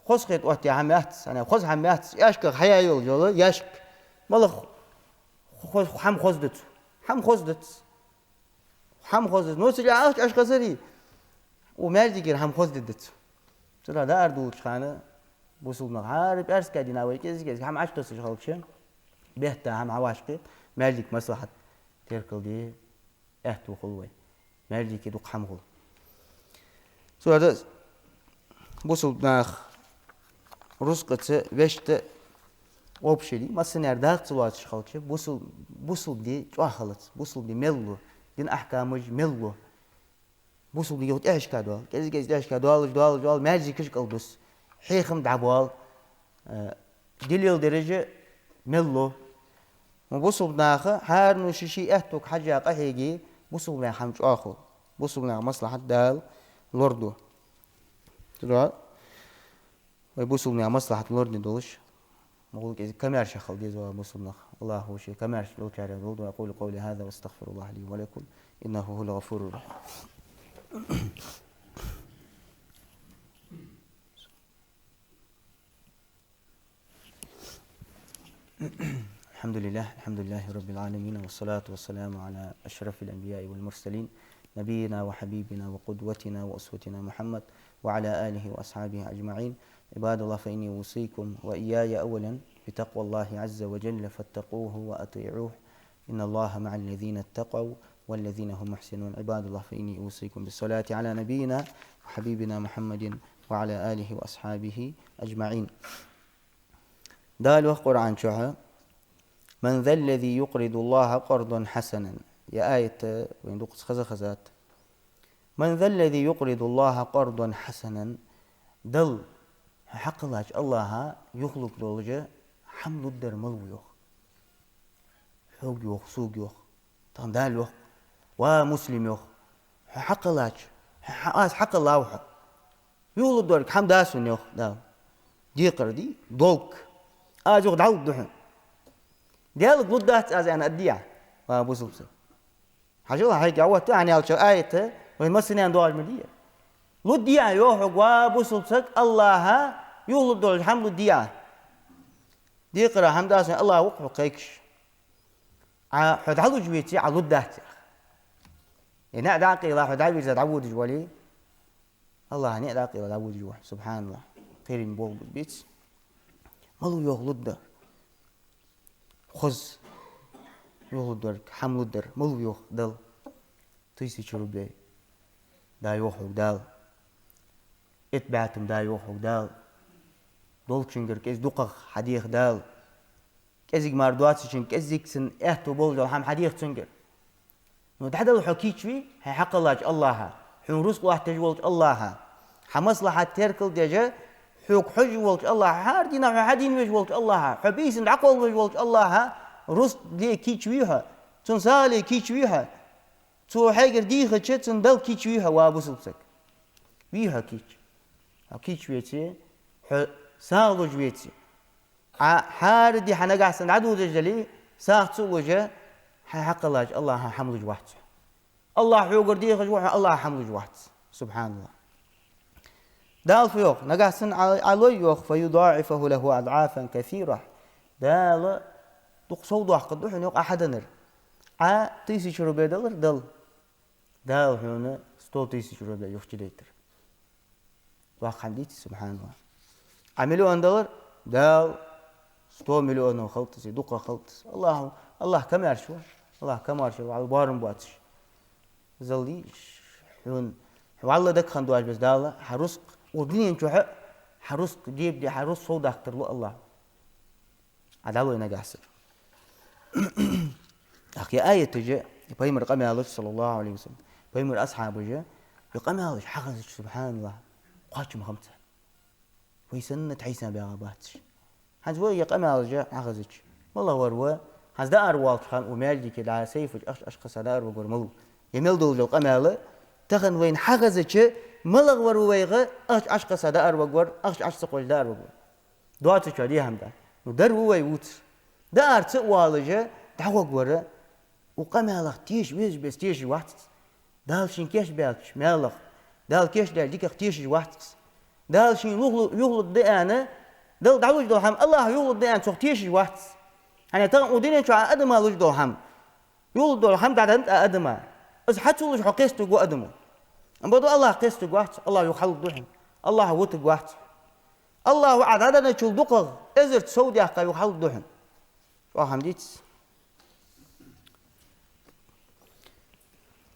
Хоза хетта оттае хӀама яц, хӀана, хоза хӀама яц, яьшках хьаяь йола йола яьшк. МалагӀа хо-, хӀама хоза да цо? ХӀама хоза да цо. ХӀама хоза да цо. Ну, цу лаьа ахча Ӏаш хазари, у маьждигера хӀама хоза да цо. Цудухьа даар дуллача хана бусалба нах, хӀара пӀаьраска дийнахьа вай кӀезиг-кӀезига хӀама Ӏотоссаш хилча, бетта хӀама хьавӀашагӀкхе, маьждига маслахьат теркалде аьттув хул вай. Маьждиге дукха хӀама хул. Цудухьа бусалба наха рузкъаца вешта общий ди, массанена дакъа ца лоацаш хилча, бусал-, бусалба ди чӀоагӀа хилац, бусалба ди мел лу, дина ахькамаш мел лу. Бусалба ди юха тӀехьашка доал, кӀезиг-кӀезига тӀехьашка доалаш, доалаш, доалаш, маьждигаш кӀалдус, хьехам дӀабоал, э, дилел дерригаш мел лу. Ма бусалба наха хӀаране ший-ший аьттув хьажжа къахьеге, бусалба наьха хӀама чӀоагӀа хул. Бусалба наьха маслахьат Дала лораду. Цудухьа вай бусалба наьха маслахьат лораде долаш, ма гӀулакх из камаьрша хила деза вай бусалба нах. АллахӀа ший камаьрша долчарех долда. أقول قولي هذا وأستغفر الله لي ولكم إنه هو الغفور الرحيم. الحمد لله، الحمد لله رب العالمين، والصلاة والسلام على أشرف الأنبياء والمرسلين، نبينا وحبيبنا وقدوتنا وأسوتنا محمد وعلى آله وأصحابه أجمعين. عباد الله، فإني أوصيكم وإياي أولا بتقوى الله عز وجل، فاتقوه وأطيعوه، إن الله مع الذين اتقوا والذين هم محسنون. عباد الله، فإني أوصيكم بالصلاة على نبينا وحبيبنا محمد وعلى آله وأصحابه أجمعين. Дала йоах Къуръан чу: «من ذا الذي يقرض الله قرضا حسنا». Ер аят вайна дукха хаза хазад. «من ذا الذي يقرض الله قرضا حسنا». Далла, хьакхеллача АллахӀа юхалургдолаш хӀама лургдар мала ва йоах. Хьога йоах, сога йоах. Тахан Дала йоах: «Ва муслим, — йоах, — хьо хьакхеллача, хьо, хьо, аз хьакхеллав хьо. Юхалургдолга хӀама да сона, — йоах Дала. — Декхар да, долг. Аз юха дӀалургда хьона. Даьлага лургдац аз», — аьнна, аргдий Ӏа, ва бусалба саг? Хьажал, хьайга а отта, хӀана аьлча аят вайна массанена доагӀаш ма дий. Лургдий Ӏа, йоах хьога, ва бусалба саг, АллахӀа юхалургдолаш хӀама лургдий Ӏа. Декхар, хӀама да сона, АллахӀ ва-кх хьо кхайкаш. Ӏа хьо дӀалуш веце, Ӏа лургдац, йоах. Е наӀ дӀакъайла хьо дӀавийрза дӀаводаш вале, АллахӀа наӀ дӀакъайла дӀаводаш ва хьо, субхьаналлахӀ. Кхерам болх бу-кх беций? Мала ва йоах лургдар? Хоза юхалургдолга хӀама лургдар мала ва йоах Далла? Тысяча рублей да йоах хьога Дала. Итт бӀаь тума да йоах хьога Дала. Долчунгара кӀезига дукхагӀа хьадеха Дала. КӀезига мара доацачунга кӀезига цун аьттув болаш дола хӀама хьадеха цунгара. Ну, дӀадала хьо кийчвий хьайна хьакхеллача АллахӀа, хьона рузкъа лоаттадеш волча АллахӀа, хьа маслахьат теркалдеш, хьога хьожаш волча АллахӀа, хӀара дийнахьа хьо хьадийна везаш волча АллахӀа, хьо бийсанна дӀакхолла везаш волча АллахӀа рузкъа де кийчвий хьо, цунна сагӀа ле кийчвий хьо, цо хьайгара дийхача, цунна дала кийчвий хьо, ва бусалба саг? Вий хьо кийча? Хьо кийча веце, хьо сагӀа луш веце, Ӏа хӀара ди хьа нагахьа санна дӀадодаш дале, сагӀа ца луш, хьайна хьакхеллача АллахӀа хӀама луш вац хьо. АллахӀ хьогара дехаш ва хьо, АллахӀа хӀама луш вац. СубхьаналлахӀ. Дала фу йоах? Нагахьа санна Ӏа, Ӏа лой йоах: «فيضاعفه له أضعافا كثيرة». Дала дукха сов доаккхаргда хьона йоах Ӏа хьаденнар. Ӏа тысяча рублей далар Далла, Дала хьона сто тысяч рублей юхачудайтар. Доккха хӀама деций, субхьаналлахӀ? Ӏа миллион далар, Дала сто миллионов хилда из, дукха хилда из. АллахӀа, АллахӀ камаьрша ва, АллахӀ камаьрша ва, вӀалла боарам боацаш. Залдий, хьона, хьо вӀалла дагахьа доацаш бес Дала хьа рузкъа, укх дунен чухь хьа рузкъа дебаде, хьа рузкъа сов даккха тарлу АллахӀа. Ӏа дӀалой нагахьа санна. ТӀаккха ер аяташ, ер пайхамара къамаьлаш, صلى الله عليه وسلم, пайхамара асхьабаша ер къамаьлаш хьахезача, субхьаналлахӀ, кхоачам хиннаб царна. Вай санна тхьайса багӀа бац уж. ХӀанз вай ер къамаьлаш хьахезача, малагӀвар ва, хӀанз даар воалача хана укх маьждиге дӀа сайфаш ахча Ӏочукхесса даар варгвар малав? Ер мел долаш дола къамаьл тахан вайна хьахезача, малагӀвар ва вайга ахча Ӏочукхесса даар варгвар, ахча Ӏочу ца кхоачаш даар варгвар? Доацачоа дехьа-м да. Ну, дар ва вай вувцар. Даар ца а воалаш, дӀагӀоргвар, укх къамаьлах теша везаш бес тешаш вац из. Дала шийна кийчбаьлча маьлах, Дала кийчдаьча диках тешаш вац из. Дала шийна юхалу-, юхалургда аьнна, Далла дӀалуш дола хӀама АллахӀа юхалургда аьнна цох тешаш вац. ХӀана тахан укх дунен чу Ӏа адама луш дола хӀама, юхалургдола хӀама дӀаденнад Ӏа адама. Из хьа ца луш хьо кхестаргва адамо. Амма бакъда АллахӀ кхестаргвац, АллахӀ юха хьалургда хьона. АллахӀа вутаргвац хьо. АллахӀа Ӏа дӀаденначул дукхагӀа эзарза сов даьккха юха хьалургда хьона. ЧӀоагӀа хӀама дий из.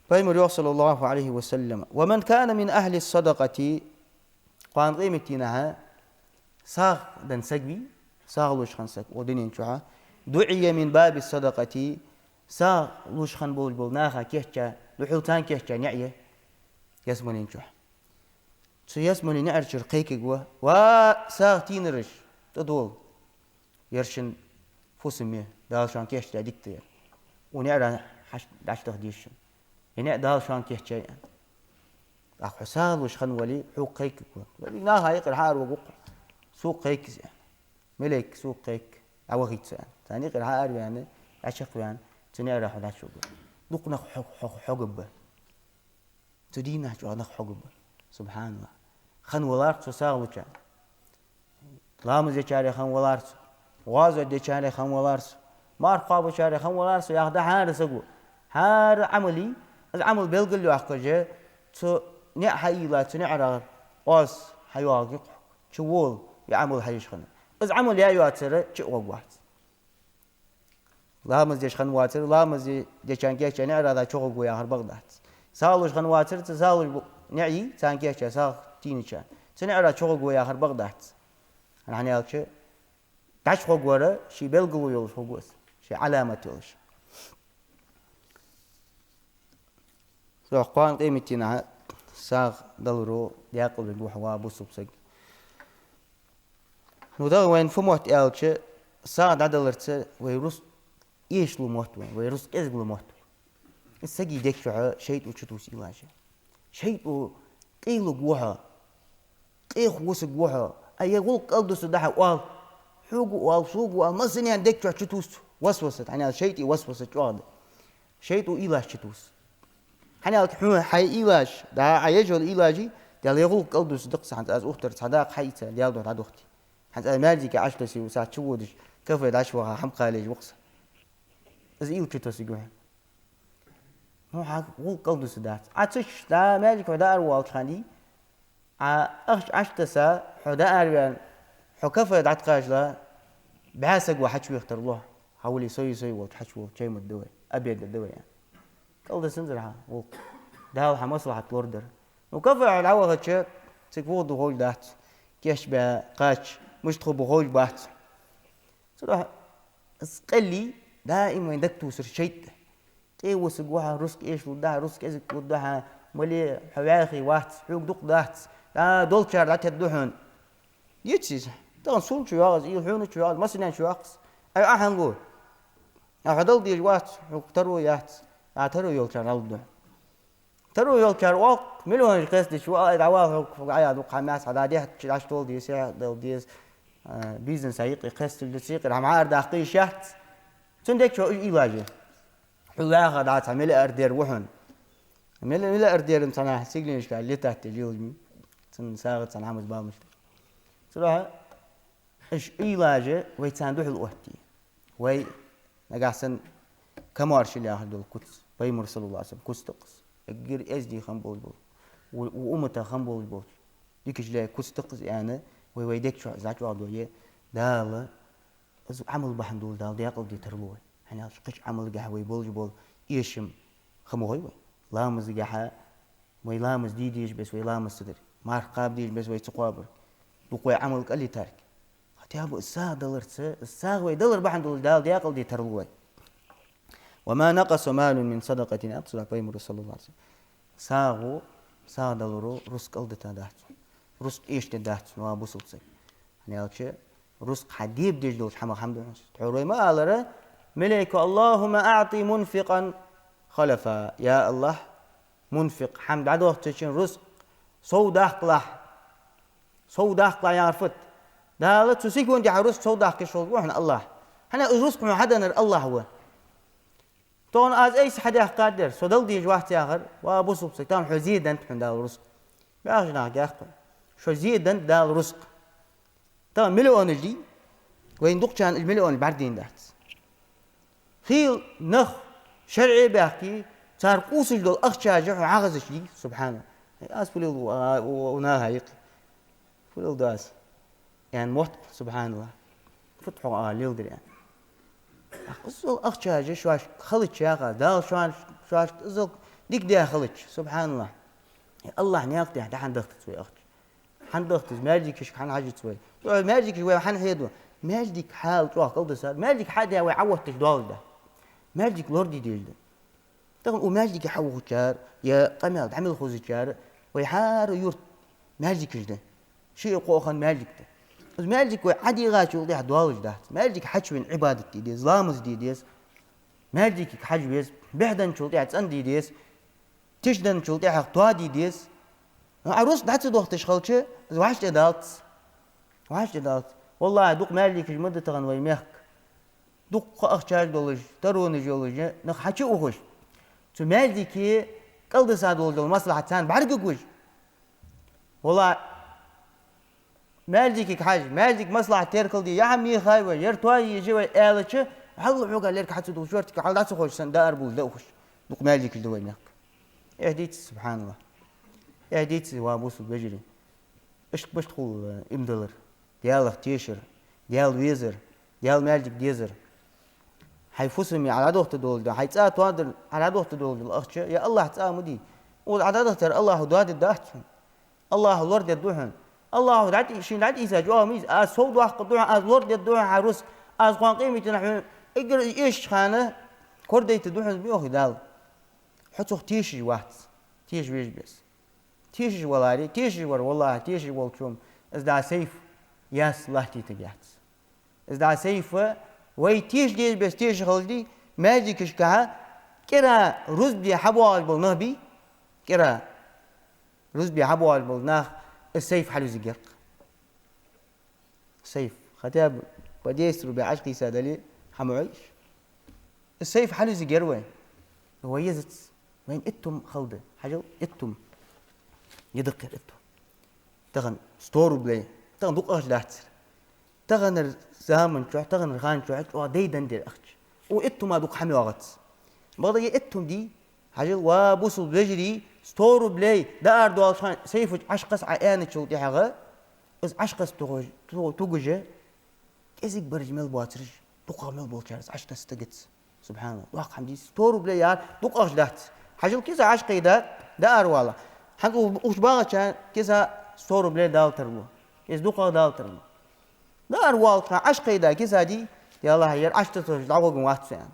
Пайхамара йоах, صلى الله عليه وسلم: «ومن كان من أهل الصدقة», кхоана къематдийнахьа сагӀа денна саг вий, сагӀа луш хинна саг укх дунен чу, «دعي من باب الصدقة», сагӀа луш хинна болаш бола наха кийчъяь, духьал царна кийчъяь ниӀ я ялсмален чу. Цу ялсмален ниӀарчура кхайкаргва: «Ва сагӀа тийнараш, тӀадола! Ер шун фусам я, Дала шоана кийчдаь дика да ер. Укх ниӀара хьаш-, дӀачудаха деза шун. Ер ниӀ Дала шоана кийчъяьй», аьнна. ТӀаккха хьо сагӀа луш хинна вале, хьога кхайкаргва. Валлахӏи, наха юкъера хьаараваргва-кх хьо. Сога кхайка из, аьнна. Малейк, сога кхайка, дӀавахийта со, аьнна. Царна юкъера хьаараваьнна, дӀачакхваьнна, цу ниӀара хьо дӀачугӀоргва. Дукха нах хьо-, хьо-, хьогаргба. Цу дийнахьа чӀоагӀа нах хьогаргба. СубхьаналлахӀ. Хинна валарах цо сагӀа лучарна. Ламаз дечарех хинна валара цо. ГӀазот дечарех хинна валара цо. Марха кхоабачарех хинна валара цо, яхаш да хӀара саго. ХӀара Ӏамал, из Ӏамал белгалйоаккхаш, цу ниӀ хьайийлла, цу ниӀарагӀа оаз хьайоагӀаргья-кх хьога. Чувола, ер Ӏамал хьаеш хинна. Из Ӏамал яь йоацар чу а гӀоргвац. Ламаз деш хинна воацар, ламаз дечарна кийчъяь ниӀарагӀа чугӀоргва яхар бакъ дац. СагӀа луш хинна воацар, цу сагӀа луш бу-, ниӀий, царна кийчъяь сагӀа тийнарчарна, цу ниӀарагӀа чугӀоргва яхар бакъ дац. ХӀана аьлча, дӀачугӀоргвар ший белгало йолаш хургва из, ший Ӏаламат йолаш. Цудухьа кхоана къематдийнахьа сагӀа даларо даькъала вергва хьо, ва бусалба саг. Ну, дагӀа вайна фу мотт аьлча, сагӀа дӀадаларца вай рузкъ эшалу мотт вайна, вай рузкъ кӀезигалу мотт вайна. Из сага дег чу шайтӀо чутувс ийлаш я. ШайтӀо къе лургва хьо, къех вусаргва хьо, а ер гӀулакх кӀалдусаргда хьа оал. Хьога оал, сога оал, массанена дег чу чутувс васвасат, хӀана аьлча шайтӀий васвасат чӀоагӀа да. ШайтӀо ийлаш чутувс. ХӀана аьлча хьона хьай ийлаш, да, Ӏа еш йола ийлаш, Даьла, ер гӀулакх кӀалдусаргда-кх са, хӀанз аз ухтар цхьа дакъа хьаийца, Даьла духьа дӀадохийта. ХӀанз аз маьждиге Ӏочутесса, саг чуводаш, кафе дӀачуваха хӀама кхалеш ва-кх са. Из уйла чутоссаргья хьона. Ну, хьа гӀулакх кӀалдусаргдац. Ӏа цу чу, да, маьждиге хьо дӀааравоалача хана, Ӏа ахча Ӏочутесса, хьо дӀаараваьнна, хьо кафе дӀатӀакхачале, бӀаь саг ва хьачувех тарлу хьо. Хьавола, сой-сой волча хьачувола, чай ма дергда вай, обед дергда вай, аьнна. КӀалдисанзар хьа гӀулакх. Дала хьа маслахьат лорадар. Ну, кафе хьо дӀавахача, цига вуха да ховш дац, кийчбаь кхача, мишта хургба ховш бац. Цудухьа из къеллий даим вайна дагатувсар шайтӀа. Къе вусаргва хьо, рузкъ эшалургда хьа, рузкъ кӀезигалургда хьа, мале хьо вӀаьхий вац, хьога дукха дац, да, долчар дӀатергда хьона. Деций из? Тахан сона чу йоагӀа из уйла, хьона чу йоагӀа из, массанена чу йоагӀа из. Ай, Ӏа хьанга ва? Ӏа хьо Далла дезаш вац, хьога таро яц, Ӏа таро йолчарна дӀалургда хьона. Таро йолчар оал-кх, миллионаш кхестадича, ва, ай, дӀавала хьога, хьога Ӏа яь дукха хӀама яц, хьа да дехьа чу дӀачудала деза, сехьа дала деза, а, бизнеса юкъе кхесталуш да, цу юкъера хӀама арадаккха йиш яц. Цун дег чу уж уйлаш я. Хьо ваьха да цхьа миллиардер ва хьона. Милли-, миллиардеран цхьаннахьа сигаленашка летать деш йолаш ма йий. Цун сагӀа, цун Ӏамал бала мишта. Цудухьа уж уйлаш вай царна духьал оттае. Вай нагахьа санна комаьршал яхаш дола куц, Пайхамара, صلى الله عليه وسلم, куц да-кх из. Эггара эздий хинна болаш бола, у-, у уммата хинна болаш болча дикача лай куц да-кх из, аьнна, вай, вай дег чу из чӀоагӀдойя, Дала из Ӏамал бахьан долаш Дала даькъала де тарлу вай. ХӀана аьлча кхыча Ӏамалгахьа вай болаш бола эшам ха ма гӀой вай. Ламазгахьа вай ламаз де дезаш беса вай ламаз ца дар, марха кхаба дезаш беса вай ца кхоабар, дукха вай Ӏамал кӀалйитарг. Хотя бы из сагӀа даларца, из сагӀа вай далар бахьан долаш Дала даькъала де тарлу вай. «وما نقص مال من صدقة», аьннад цудухьа Пайхамара, صلى الله عليه وسلم. СагӀо, сагӀа даларо рузкъ кӀалдита дац, рузкъ эшаде дац, ва бусалба саг. ХӀана аьлча рузкъ хьа дебадеш долча хӀамах хӀама да хьона из. Тхьовра вай ма аллара, малейко: «اللهم أعط منفقا خلفا». Я АллахӀ, мунфикъ, хӀама дӀадохийначун рузкъ сов даккхалахь. Сов даккхалахь яхар фуд? Дала цу секундехьа рузкъ сов даккха йиш йолаш ва хьона АллахӀ. ХӀана аьлча из рузкъ хьона хьаденнар АллахӀ ва. Тахан аз айса хьадаьккхад ер, со дала дезаш вац яхар, ва бусалба саг, тахан хьона зе деннад хьона Дала рузкъ. БӀаьхача наха гаьхкху. Шо зе даьннад Дала рузкъа. Тахан миллионаш дий, вайна дукхачарна уж миллионаш бӀаргадайна дац. Хийла нах шарӀе баьхкий, цар къувсаш дола ахчаш хьо хьагӀазаш дий, субхьаналлахӀ. Аз фу леладу, а, у, у наха юкъе. Фу леладу аз? Аьнна мотт, субхьаналлахӀ. Фуд хьо а леладер аьнна. Иззал ахчаш шоаш халача яха, Дала шоаш, шоаш иззал дика даь халача, субхьаналлахӀ. Э, АллахӀ наькъа тӀа хьа хӀана дахтац вай ахча? ХӀана дахтац, маьждигашка хӀана хьажац вай? Цу маьждигаш вай хӀана хьеду? Маьждига хьал чӀоагӀа кӀалдисад. Маьждиг хьадаь вай Ӏоотташ доаллаш да. Маьждиг лораде дезаш да. Тахан у маьждиге хьаухачар, е къамаьл дӀа мел хозачар, вай хӀара юрта маьждигаш да. Ши-кхо хан маьждиг да. Из маьждиг вай ӀодийгӀачул тӀехьа доаллаш дац. Маьждиге хьачувена Ӏибадат де деза, ламаз де деза. Маьждиге хьажа веза, бӀехденначул тӀехьа цӀенде деза, тишденначул тӀехьа тоаде деза. Ну, Ӏа рузкъа дӀа ца дохийташ хилча, из вӀаштӀехьадалац. ВӀаштӀехьадалац. ВаллахӀи, дукха маьждигаш ма да тахан вай мехка. Дукха ахчаш долаш, таронаш йолаш нах хьачуухаш. Цу маьждиге кӀалдиса долаш дола маслахьат царна бӀаргагуш. ВаллахӀи, маьждиге хьажа, маьждига маслахьат теркал де, е хӀама меха я вай, ер тоае еза вай аьлча, хьал хьога лерг хьа ца дуллаш, шортига хьал дӀа ца ховш санна, даар буллаш да ухаш. Дукха маьждигаш да вай мехка. Эхь дийца, субхьаналлахӀ. Эхь дийца, ва бусалба вежарий. Иштта башха хул, э, иман диллар, Даьлах тешар, Даьла везар, Даьла маьждиг дезар. Хьай фусаме Ӏа дӀадохийта долаш да, хьай цӀа тоадар Ӏа дӀадохийта долаш дола ахча, е АллахӀа цӀа ма дий. Укхаза Ӏа дӀадахийтар АллахӀа доадергдац хьона. АллахӀа лорадергда хьона. АллахӀа дӀатӀи-, шийна дӀатӀаийца чӀоагӀа ма ийца, аз сов доаккхаргда хьона, аз лорадергда хьона хьа рузкъа, аз кхоана къематдийнахьа хьона эггара эшача хана корадайтаргда хьона, йоах Дала. Хьо цох тешаш вац, теша везаш бес. Тешаш валаре, тешаш вар, валлахӀи, тешаш волчо из дӀа сайф яс латтийтаргьяц. Из дӀа сайф вай теша деза бес теша хилча дий, маьждигашка кӀира рузба де хьабоагӀаш бола нах бий, кӀира рузба де хьабоагӀаш бола нах, из сайф хьалъюзаргьяр-кх. Сайф. Хотя бы по десять рублей Ӏаш кхийса дале, хьа ма Ӏеш. Из сайф хьалъюзаргьяр вай. Вай езац. Вайна иттум хала да. Хьажал, иттум. Е даккхар иттум. Тахан сто рублей. Тахан дукха ахча дацар. Таханара заман чухь, таханара хана чухь чӀоагӀа дайденна да ер ахча. Укх иттума дукха хӀама йоагӀац. Бакъда е иттум дий, хьажал, ва бусалба вежарий, сто рублей даар доаллача хана сайфа чу Ӏаш кхесса Ӏа аьнначул тӀехьагӀа, из Ӏаш кхесса тугаш, ту-, тугаш, кӀезига бараш мел боацараш, дукхагӀа мел болчар из Ӏаш тасса стагац. СубхьаналлахӀ. Доккха хӀама дий из, сто рублей яр дукха ахча дац. Хьажал, киса Ӏаш кхийда, даар вала. ХӀанз у-, уж багӀача киса сто рублей дала тарлу. Из дукхагӀа дала тарлу. Даар валча хана Ӏаш кхийда киса дий, ялахь, ер Ӏаш тасса дӀагӀоргвац со аьнна.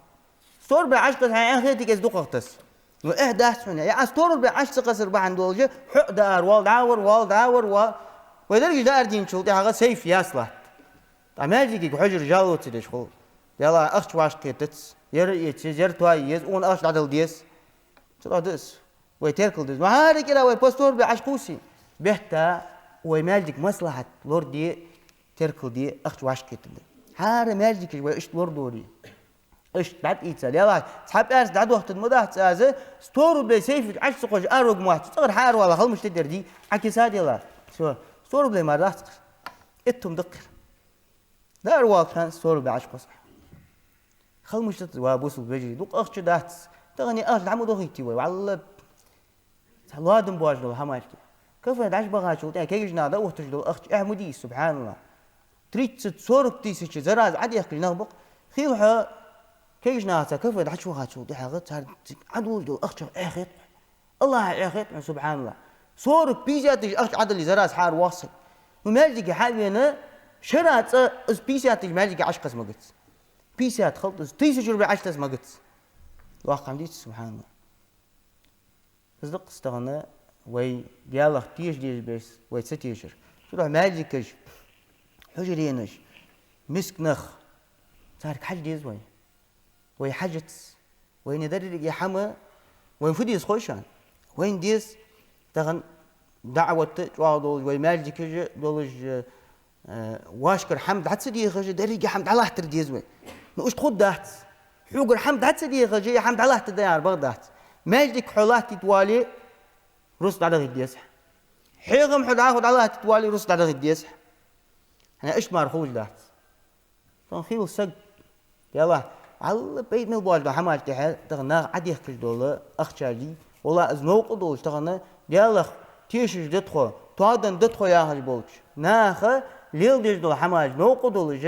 Сто рублей Ӏаш кхесса хьа аьнна хетиг из дукхагӀа тасса. Ну, эхь дац хьона. Е а сто рублей Ӏаш ца кхессар бахьан долаш, хьо а даар вала, дӀавар вала, дӀавар вала. Вай дерригаш даар дийначул тӀехьагӀа сайф яс латт. ТӀаккха маьждиге хьожар жало ца деш хул. Ялахь, ахча вӀашагӀкхетац. Ер а эца еза, ер тоае еза, укхунна ахча дӀадала деза. Цудухьа да из. Вай теркал деза. Ну, хӀара кӀира вай по сто рублей Ӏаш кхувсе. Бетта вай маьждига маслахьат лораде, теркал де, ахча вӀашагӀкхетаргда. ХӀара маьждигаш вай иштта лорадоре. Иштта дӀатӀаийца. Ялахь, цхьа пӀаьраска дӀадохийтаргда ма дац аз, сто рублей сайфа чу Ӏаш ца кхоссаш араваргвац. ЦӀагӀара хьааравала, хала мишта дар дий, Ӏа киса дела. Всё, сто рублей мара дац-кх. Иттум да-кх ер. Даар валча хана сто рублей Ӏаш кхосс. Хала мишта да, ва бусалба вежарий, дукха ахча дац. Тахан е ахча дӀа ма дохийте вай, валлахӀи. Цхьа ладам боацаш дола хӀама да-кх. Кафе дӀачубахачул тӀехьа кагийча наха дӀаухаш дола ахча эхь ма дий, субхьаналлахӀ. Тридцать-сорок тысяч за раз Ӏодехкаш нах ба-кх. Хийла хьо, кагийча наха цхьа кафе дӀачувахачул тӀехьагӀа цар Ӏодуллаш дола ахчах эхь хет хьона. АллахӀах эхь хет хьона, субхьаналлахӀ. Сорок, пятьдесят тысяч ахча Ӏодале за раз хьааравоагӀа саг. Ну, маьждиге хьавена, шера цкъа из пятьдесят тысяч маьждиге Ӏаш кхесса магац. Пятьдесят хилда из, тысяча рублей Ӏаш тасса магац. Доккха хӀама дий из, субхьаналлахӀ. Из да-кх тахан вай Даьлах теша деза бес вай ца тешар. Цудухьа маьждигаш, хьужаренаш, миска нах, царга хьажа деза вай. Вай хьажац. Вайна деррига хӀама, вайна фу деза хой шоана? Вайна деза тахан даӀват чӀоагӀа долаш, вай маьждигаш долаш, э, вайгара хӀама дӀа ца дехаш, деррига хӀама дӀалаттар деза вай. Ну, иштта хургдац. Хьогара хӀама дӀа ца дехаш, е хӀама дӀалаттаргда яхар бакъ дац. Маьждиг хьо латтийта вале, рузкъа дӀадахийта деза хьа. Хьехам хьо дӀахо дӀалаттийта воале, рузкъа дӀадахийта деза хьа. ХӀана, иштта мара хулаш дац. Тахан хила саг, Даьллахь, вӀалла пайда мел боацаш дола хӀамаш тӀехьа тахан наха Ӏодехкаш дола ахчаш дий, валлахӀи, из новкъа долаш тахан, Даьллахь, тешаш да тхо, тоадан да тхо яхаш болча наха леладеш дола хӀамаш новкъа долаш,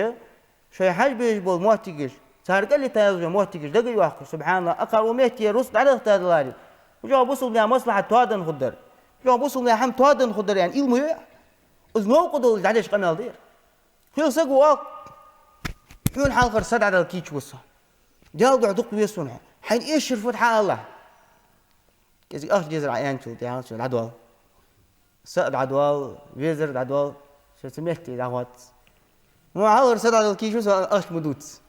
шоай хьажа безаш бола моттигаш, цар кӀалйита йолаш йола моттигаш дагайоаккхаш, субхьаналлахӀ, акхар укх метте рузкъа дӀадахийта даларе, уж бусалба наьха маслахьат тоадан хургдар. Уж бусалба наьха хӀама тоадан хургдар аьнна, ил ма йоах. Из новкъа долаш дӀадеш къамаьл да ер. Хила саг ва оал: «Хьона хьалхара са дӀадала кийча ва со. Даьла духьа дукха ве сона хьо. Хьайна эшар фуд хьаала?» КӀезига ахча дезар Ӏа аьнначул тӀехьагӀа цо дӀадоал. Са а дӀадоал, везар а дӀадоал, шо цу метте дӀахоц. Ну, хьалхара са дӀадала кийча ва со, ахча ма дувц.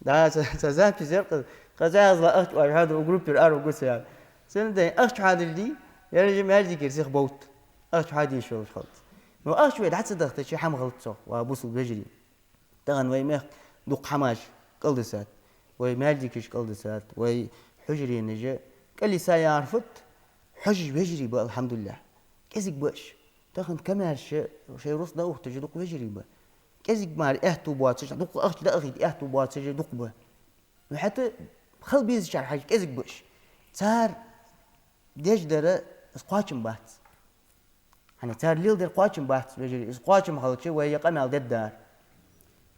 Да, цхьа, цхьа запись яр, къа-, къа цхьа язла ахча оаш хьоадир, укх группера аравугу со яхаш. Цудухьа ахча хьоадеш дий, ераш маьждигера сиха бовт. Ахча хьоаде йиш йолаш хилац. Ну, ахча вай дӀа ца дахийтача, хӀама хилац цох, ва бусалба вежарий. Тахан вай мехка дукха хӀамаш кӀалдисад, вай маьждигаш кӀалдисад, вай хьужаренаш а. КӀалйиса яхар фуд? Хьожаш вежарий ба, алхьамдулиллахӀ. КӀезига ба уж. Тахан комаьрша шоай рузкъа дӀаухийташ дукха вежарий ба. КӀезига мара аьттув боацаш, дукха ахча дӀаахийта аьттув боацаш дукха ба. Ну, хӀаьта хила безачар хьажа, кӀезига ба уж. Цар деш дар, из кхоачам бац. ХӀана, цар леладер кхоачам бац, вежарий. Из кхоачам хилча, вай ер къамаьл дергдар.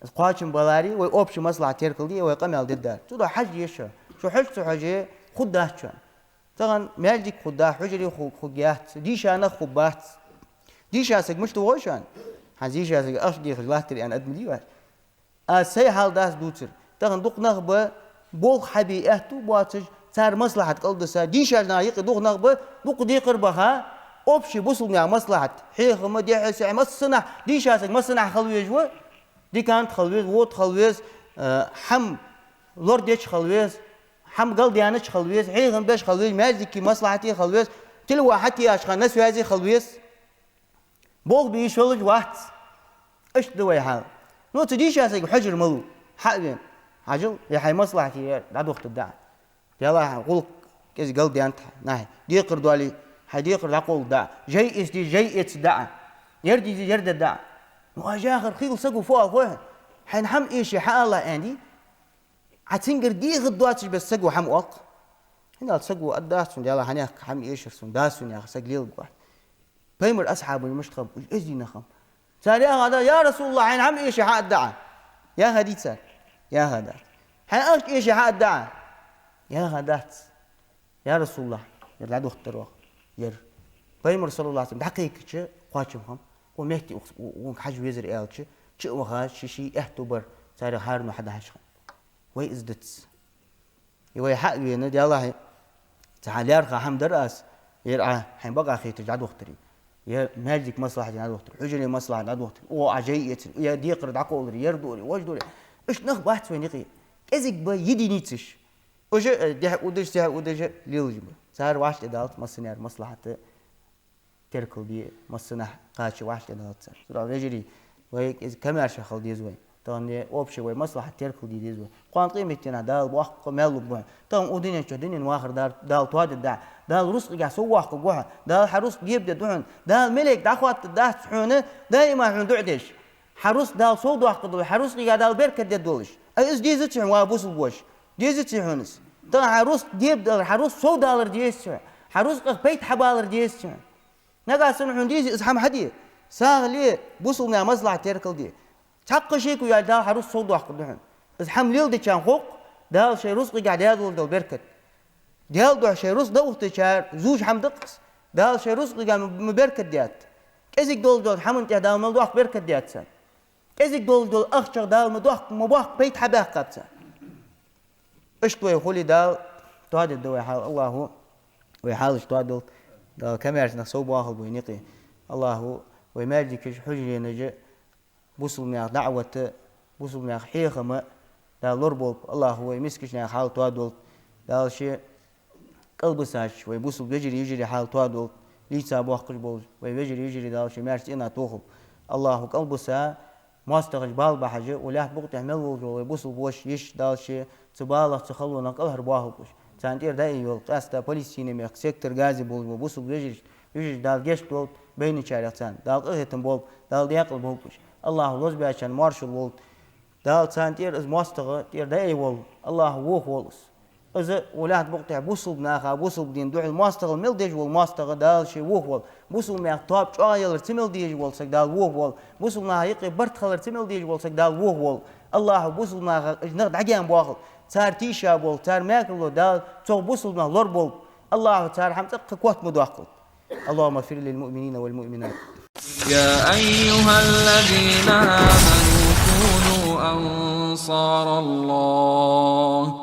Из кхоачам баларе, вай общий маслахьат теркалде, вай къамаьл дергдар. Цудухьа хьажа еза шо. Шо хьожа ца хьоже, хургдац шоана. Тахан маьждиг хургдац, хьужаре ху-, хургьяц, дийша нах хургбац. Дийша саг мишта ва хой шоана? ХӀанз дийша сага ахча дехаш латтар аьнна адам дий вай? Аз сай хьал дац дувцар. Тахан дукха нах ба, болх хьабе аьттув боацаш, цар маслахьат кӀалдиса, дийшача наха юкъе дукха нах ба, дукха декхар баха, общий бусалба наьха маслахьат, хьехам, дехьа-сехьа, массанахьа, дийша саг массанахьа хила веза ва, диканца хила веза, вода хила веза, э, хӀама лорадеча хила веза, хӀама галдаьннача хила веза, хьехам беш хила веза, маьждиге маслахьате хила веза, телефон хьатӀаяхача хана на связе хила веза. Болх бе йиш йолаш вац. Иштта да вай хьал. Ну, цу дийша сага хьожар малув? Хьа а вена, хьажал, е хьай маслахьате ер дӀадохийтаргда Ӏа. Даьллахь, гӀулакх кӀезига галдаьннад хьа, нахьи. Декхар доале, хьай декхар дӀакъовларгда Ӏа. Жай эца деза, жай эцаргда Ӏа. Ер де деза, ер дергда Ӏа. Ну, аш яхар хила саг ва, фу оал хой хьона? Хьайна хӀама эше хьаала аьнна дий? Ӏа цунгара дехаргдоацаш бесса саг ва хӀама оал-кх. ХӀана аьлча саг ва, аргдац сона, Даьллахь, хьанехк хӀама эшар сона, да сона яхар саг леларгва. Пайхамара асхьабаш мишта хиннаб, уж эздий нах хиннаб. Цар яхад: «Я РасулаллахӀ, хьайна хӀама эше хьаадда Ӏа». Яхадий цар? Яхадац. «Хьайна ахча эше хьаадда Ӏа». Яхадац. «Я РасулаллахӀ, ер дӀадохийтар оаха, ер». Пайхамар, саллаллахӀу Ӏалайхи ва саллам, дӀакхайкача, кхоачам хиннаб. Укх метте укх-, у-, укхунга хьажа везар аьлча, чу а ваха, ший-ший аьттув бар, царех хӀарано хьадахьаш хиннаб. Вай из дац. И вай хьа а вена, Даьллахь, цхьа лаьрхӀа хӀама дар аз, ер Ӏа хьайна бакъахьа хеташ дӀадохийтаре, е маьждига маслахьате дӀадохийтаре, хьужаре маслахьате дӀадохийтаре, укхо Ӏа жай эцаре, е декхар дӀакъовларе, ер доре, вож доре. Иштта нах бац вайна юкъе. КӀезига ба единицаш. Уж, э, дехьа удаш, сехьа удаш лелаш ба. Цар вӀаштӀехьадалац массане а маслахьат теркалде, массанахьа кхача вӀаштӀехьадалац цар. Цудухьа, вежарий, вай кӀезига комаьрша хила деза вай. Тахан общий вай маслахьат теркалде деза вай. Кхоана къематдийнахьа Дала боккха мел лургба хьона. Тахан укх дунен чу дунен вахар Дала, Дала тоадергда Ӏа. Дала рузкъагахьа сов воаккхаргва хьо. Дала хьа рузкъа гебадергда хьона. Дала малейк дӀахоаттаргдац хьона, даима хьона дуӀа деш. Хьа рузкъа Дала сов доаккхаргдолаш, хьа рузкъагахьа Дала беркат дергдолаш. Ай, из дезаций хьона, ва бусалба воша? Дезаций хьона из? Тахан хьа рузкъа гебадалар, хьа рузкъа сов далар дезаций хьона? Хьа рузкъах пайда хьабалар дезаций хьона? Нагахьа санна хьона дезий, из хӀама хьаде. СагӀа ле, бусалба наьха маслахьат теркалде. Цхьаккха шеко яц, Дала хьа рузкъа сов доаккхаргда хьона. Из хӀама леладечарна хов-кх Дала шоай рузкъагахьа даь долаш дола беркат. Даьла духьа шоай рузкъа дӀаухийтачар зувш хӀама да-кх из. Дала шоай рузкъагахьа ма, ма беркат даьд. КӀезига долаш долча хӀаман тӀа Дала мел доккха беркат даьд царна. КӀезига долаш долча ахчах Дала ма доккха, ма боккха пайда хьабаьккхаб царна. Иштта вай хуле, Дала тоадергда вай хьал. АллахӀа вай хьалаш тоадолда. Дала комаьрша нах совбоахалба вайна юкъе. АллахӀа вай маьждигаш, хьужаренаш, бусалба наьха даӀват, бусалба наьха хьехам Дала лораболба. АллахӀа вай мискача наьха хьал тоадолда. Дала ший кӀалбисача вай бусалба вежарий-йижарий хьал тоадолда. Лийца боаккхаш болча вай вежарий-йижарий Дала ший маьрша цӀенах тохалба. АллахӀа кӀалбиса моастагӀча бала бахьаш, укх лаьтта букъа тӀа мел волаш вола вай бусалба воша, йиша, Дала ший цу балах, цу халонах кӀалхарбоахалба уж. Царна тӀера даим йола, къаьстта Палестина мехка, сектор Газа болаш бола бусалба вежарий, йижарий Дала гешт долда. байначарех царна. Дала къахетам болба, Дала декъала болба уж. АллахӀа лозабаьчарна моаршал лолда. Дала царна тӀера из моастагӀа тӀера дӀаайволва. АллахӀа вохаволва из. Из укх лаьтта букъа тӀа бусалба наха, бусалба дина духьал моастагӀал мел деш вола моастагӀа Дала ше вохаволва. Бусалба наьха тоаба чӀоагӀа ялар ца мел дезаш вола саг Дала вохаволва. Бусалба наха юкъе барт хилар ца мел дезаш вола саг Дала вохаволва. АллахӀа бусалба наха уж нах дӀагаьна боахалда. Цар тийша болх, цар мекарло Дала цох бусалба нах лораболба. АллахӀа цар хӀама цӀаккха котбоаккхалда. اللهم اغفر للمؤمنين والمؤمنات. يا أيها الذين آمنوا كونوا أنصار الله.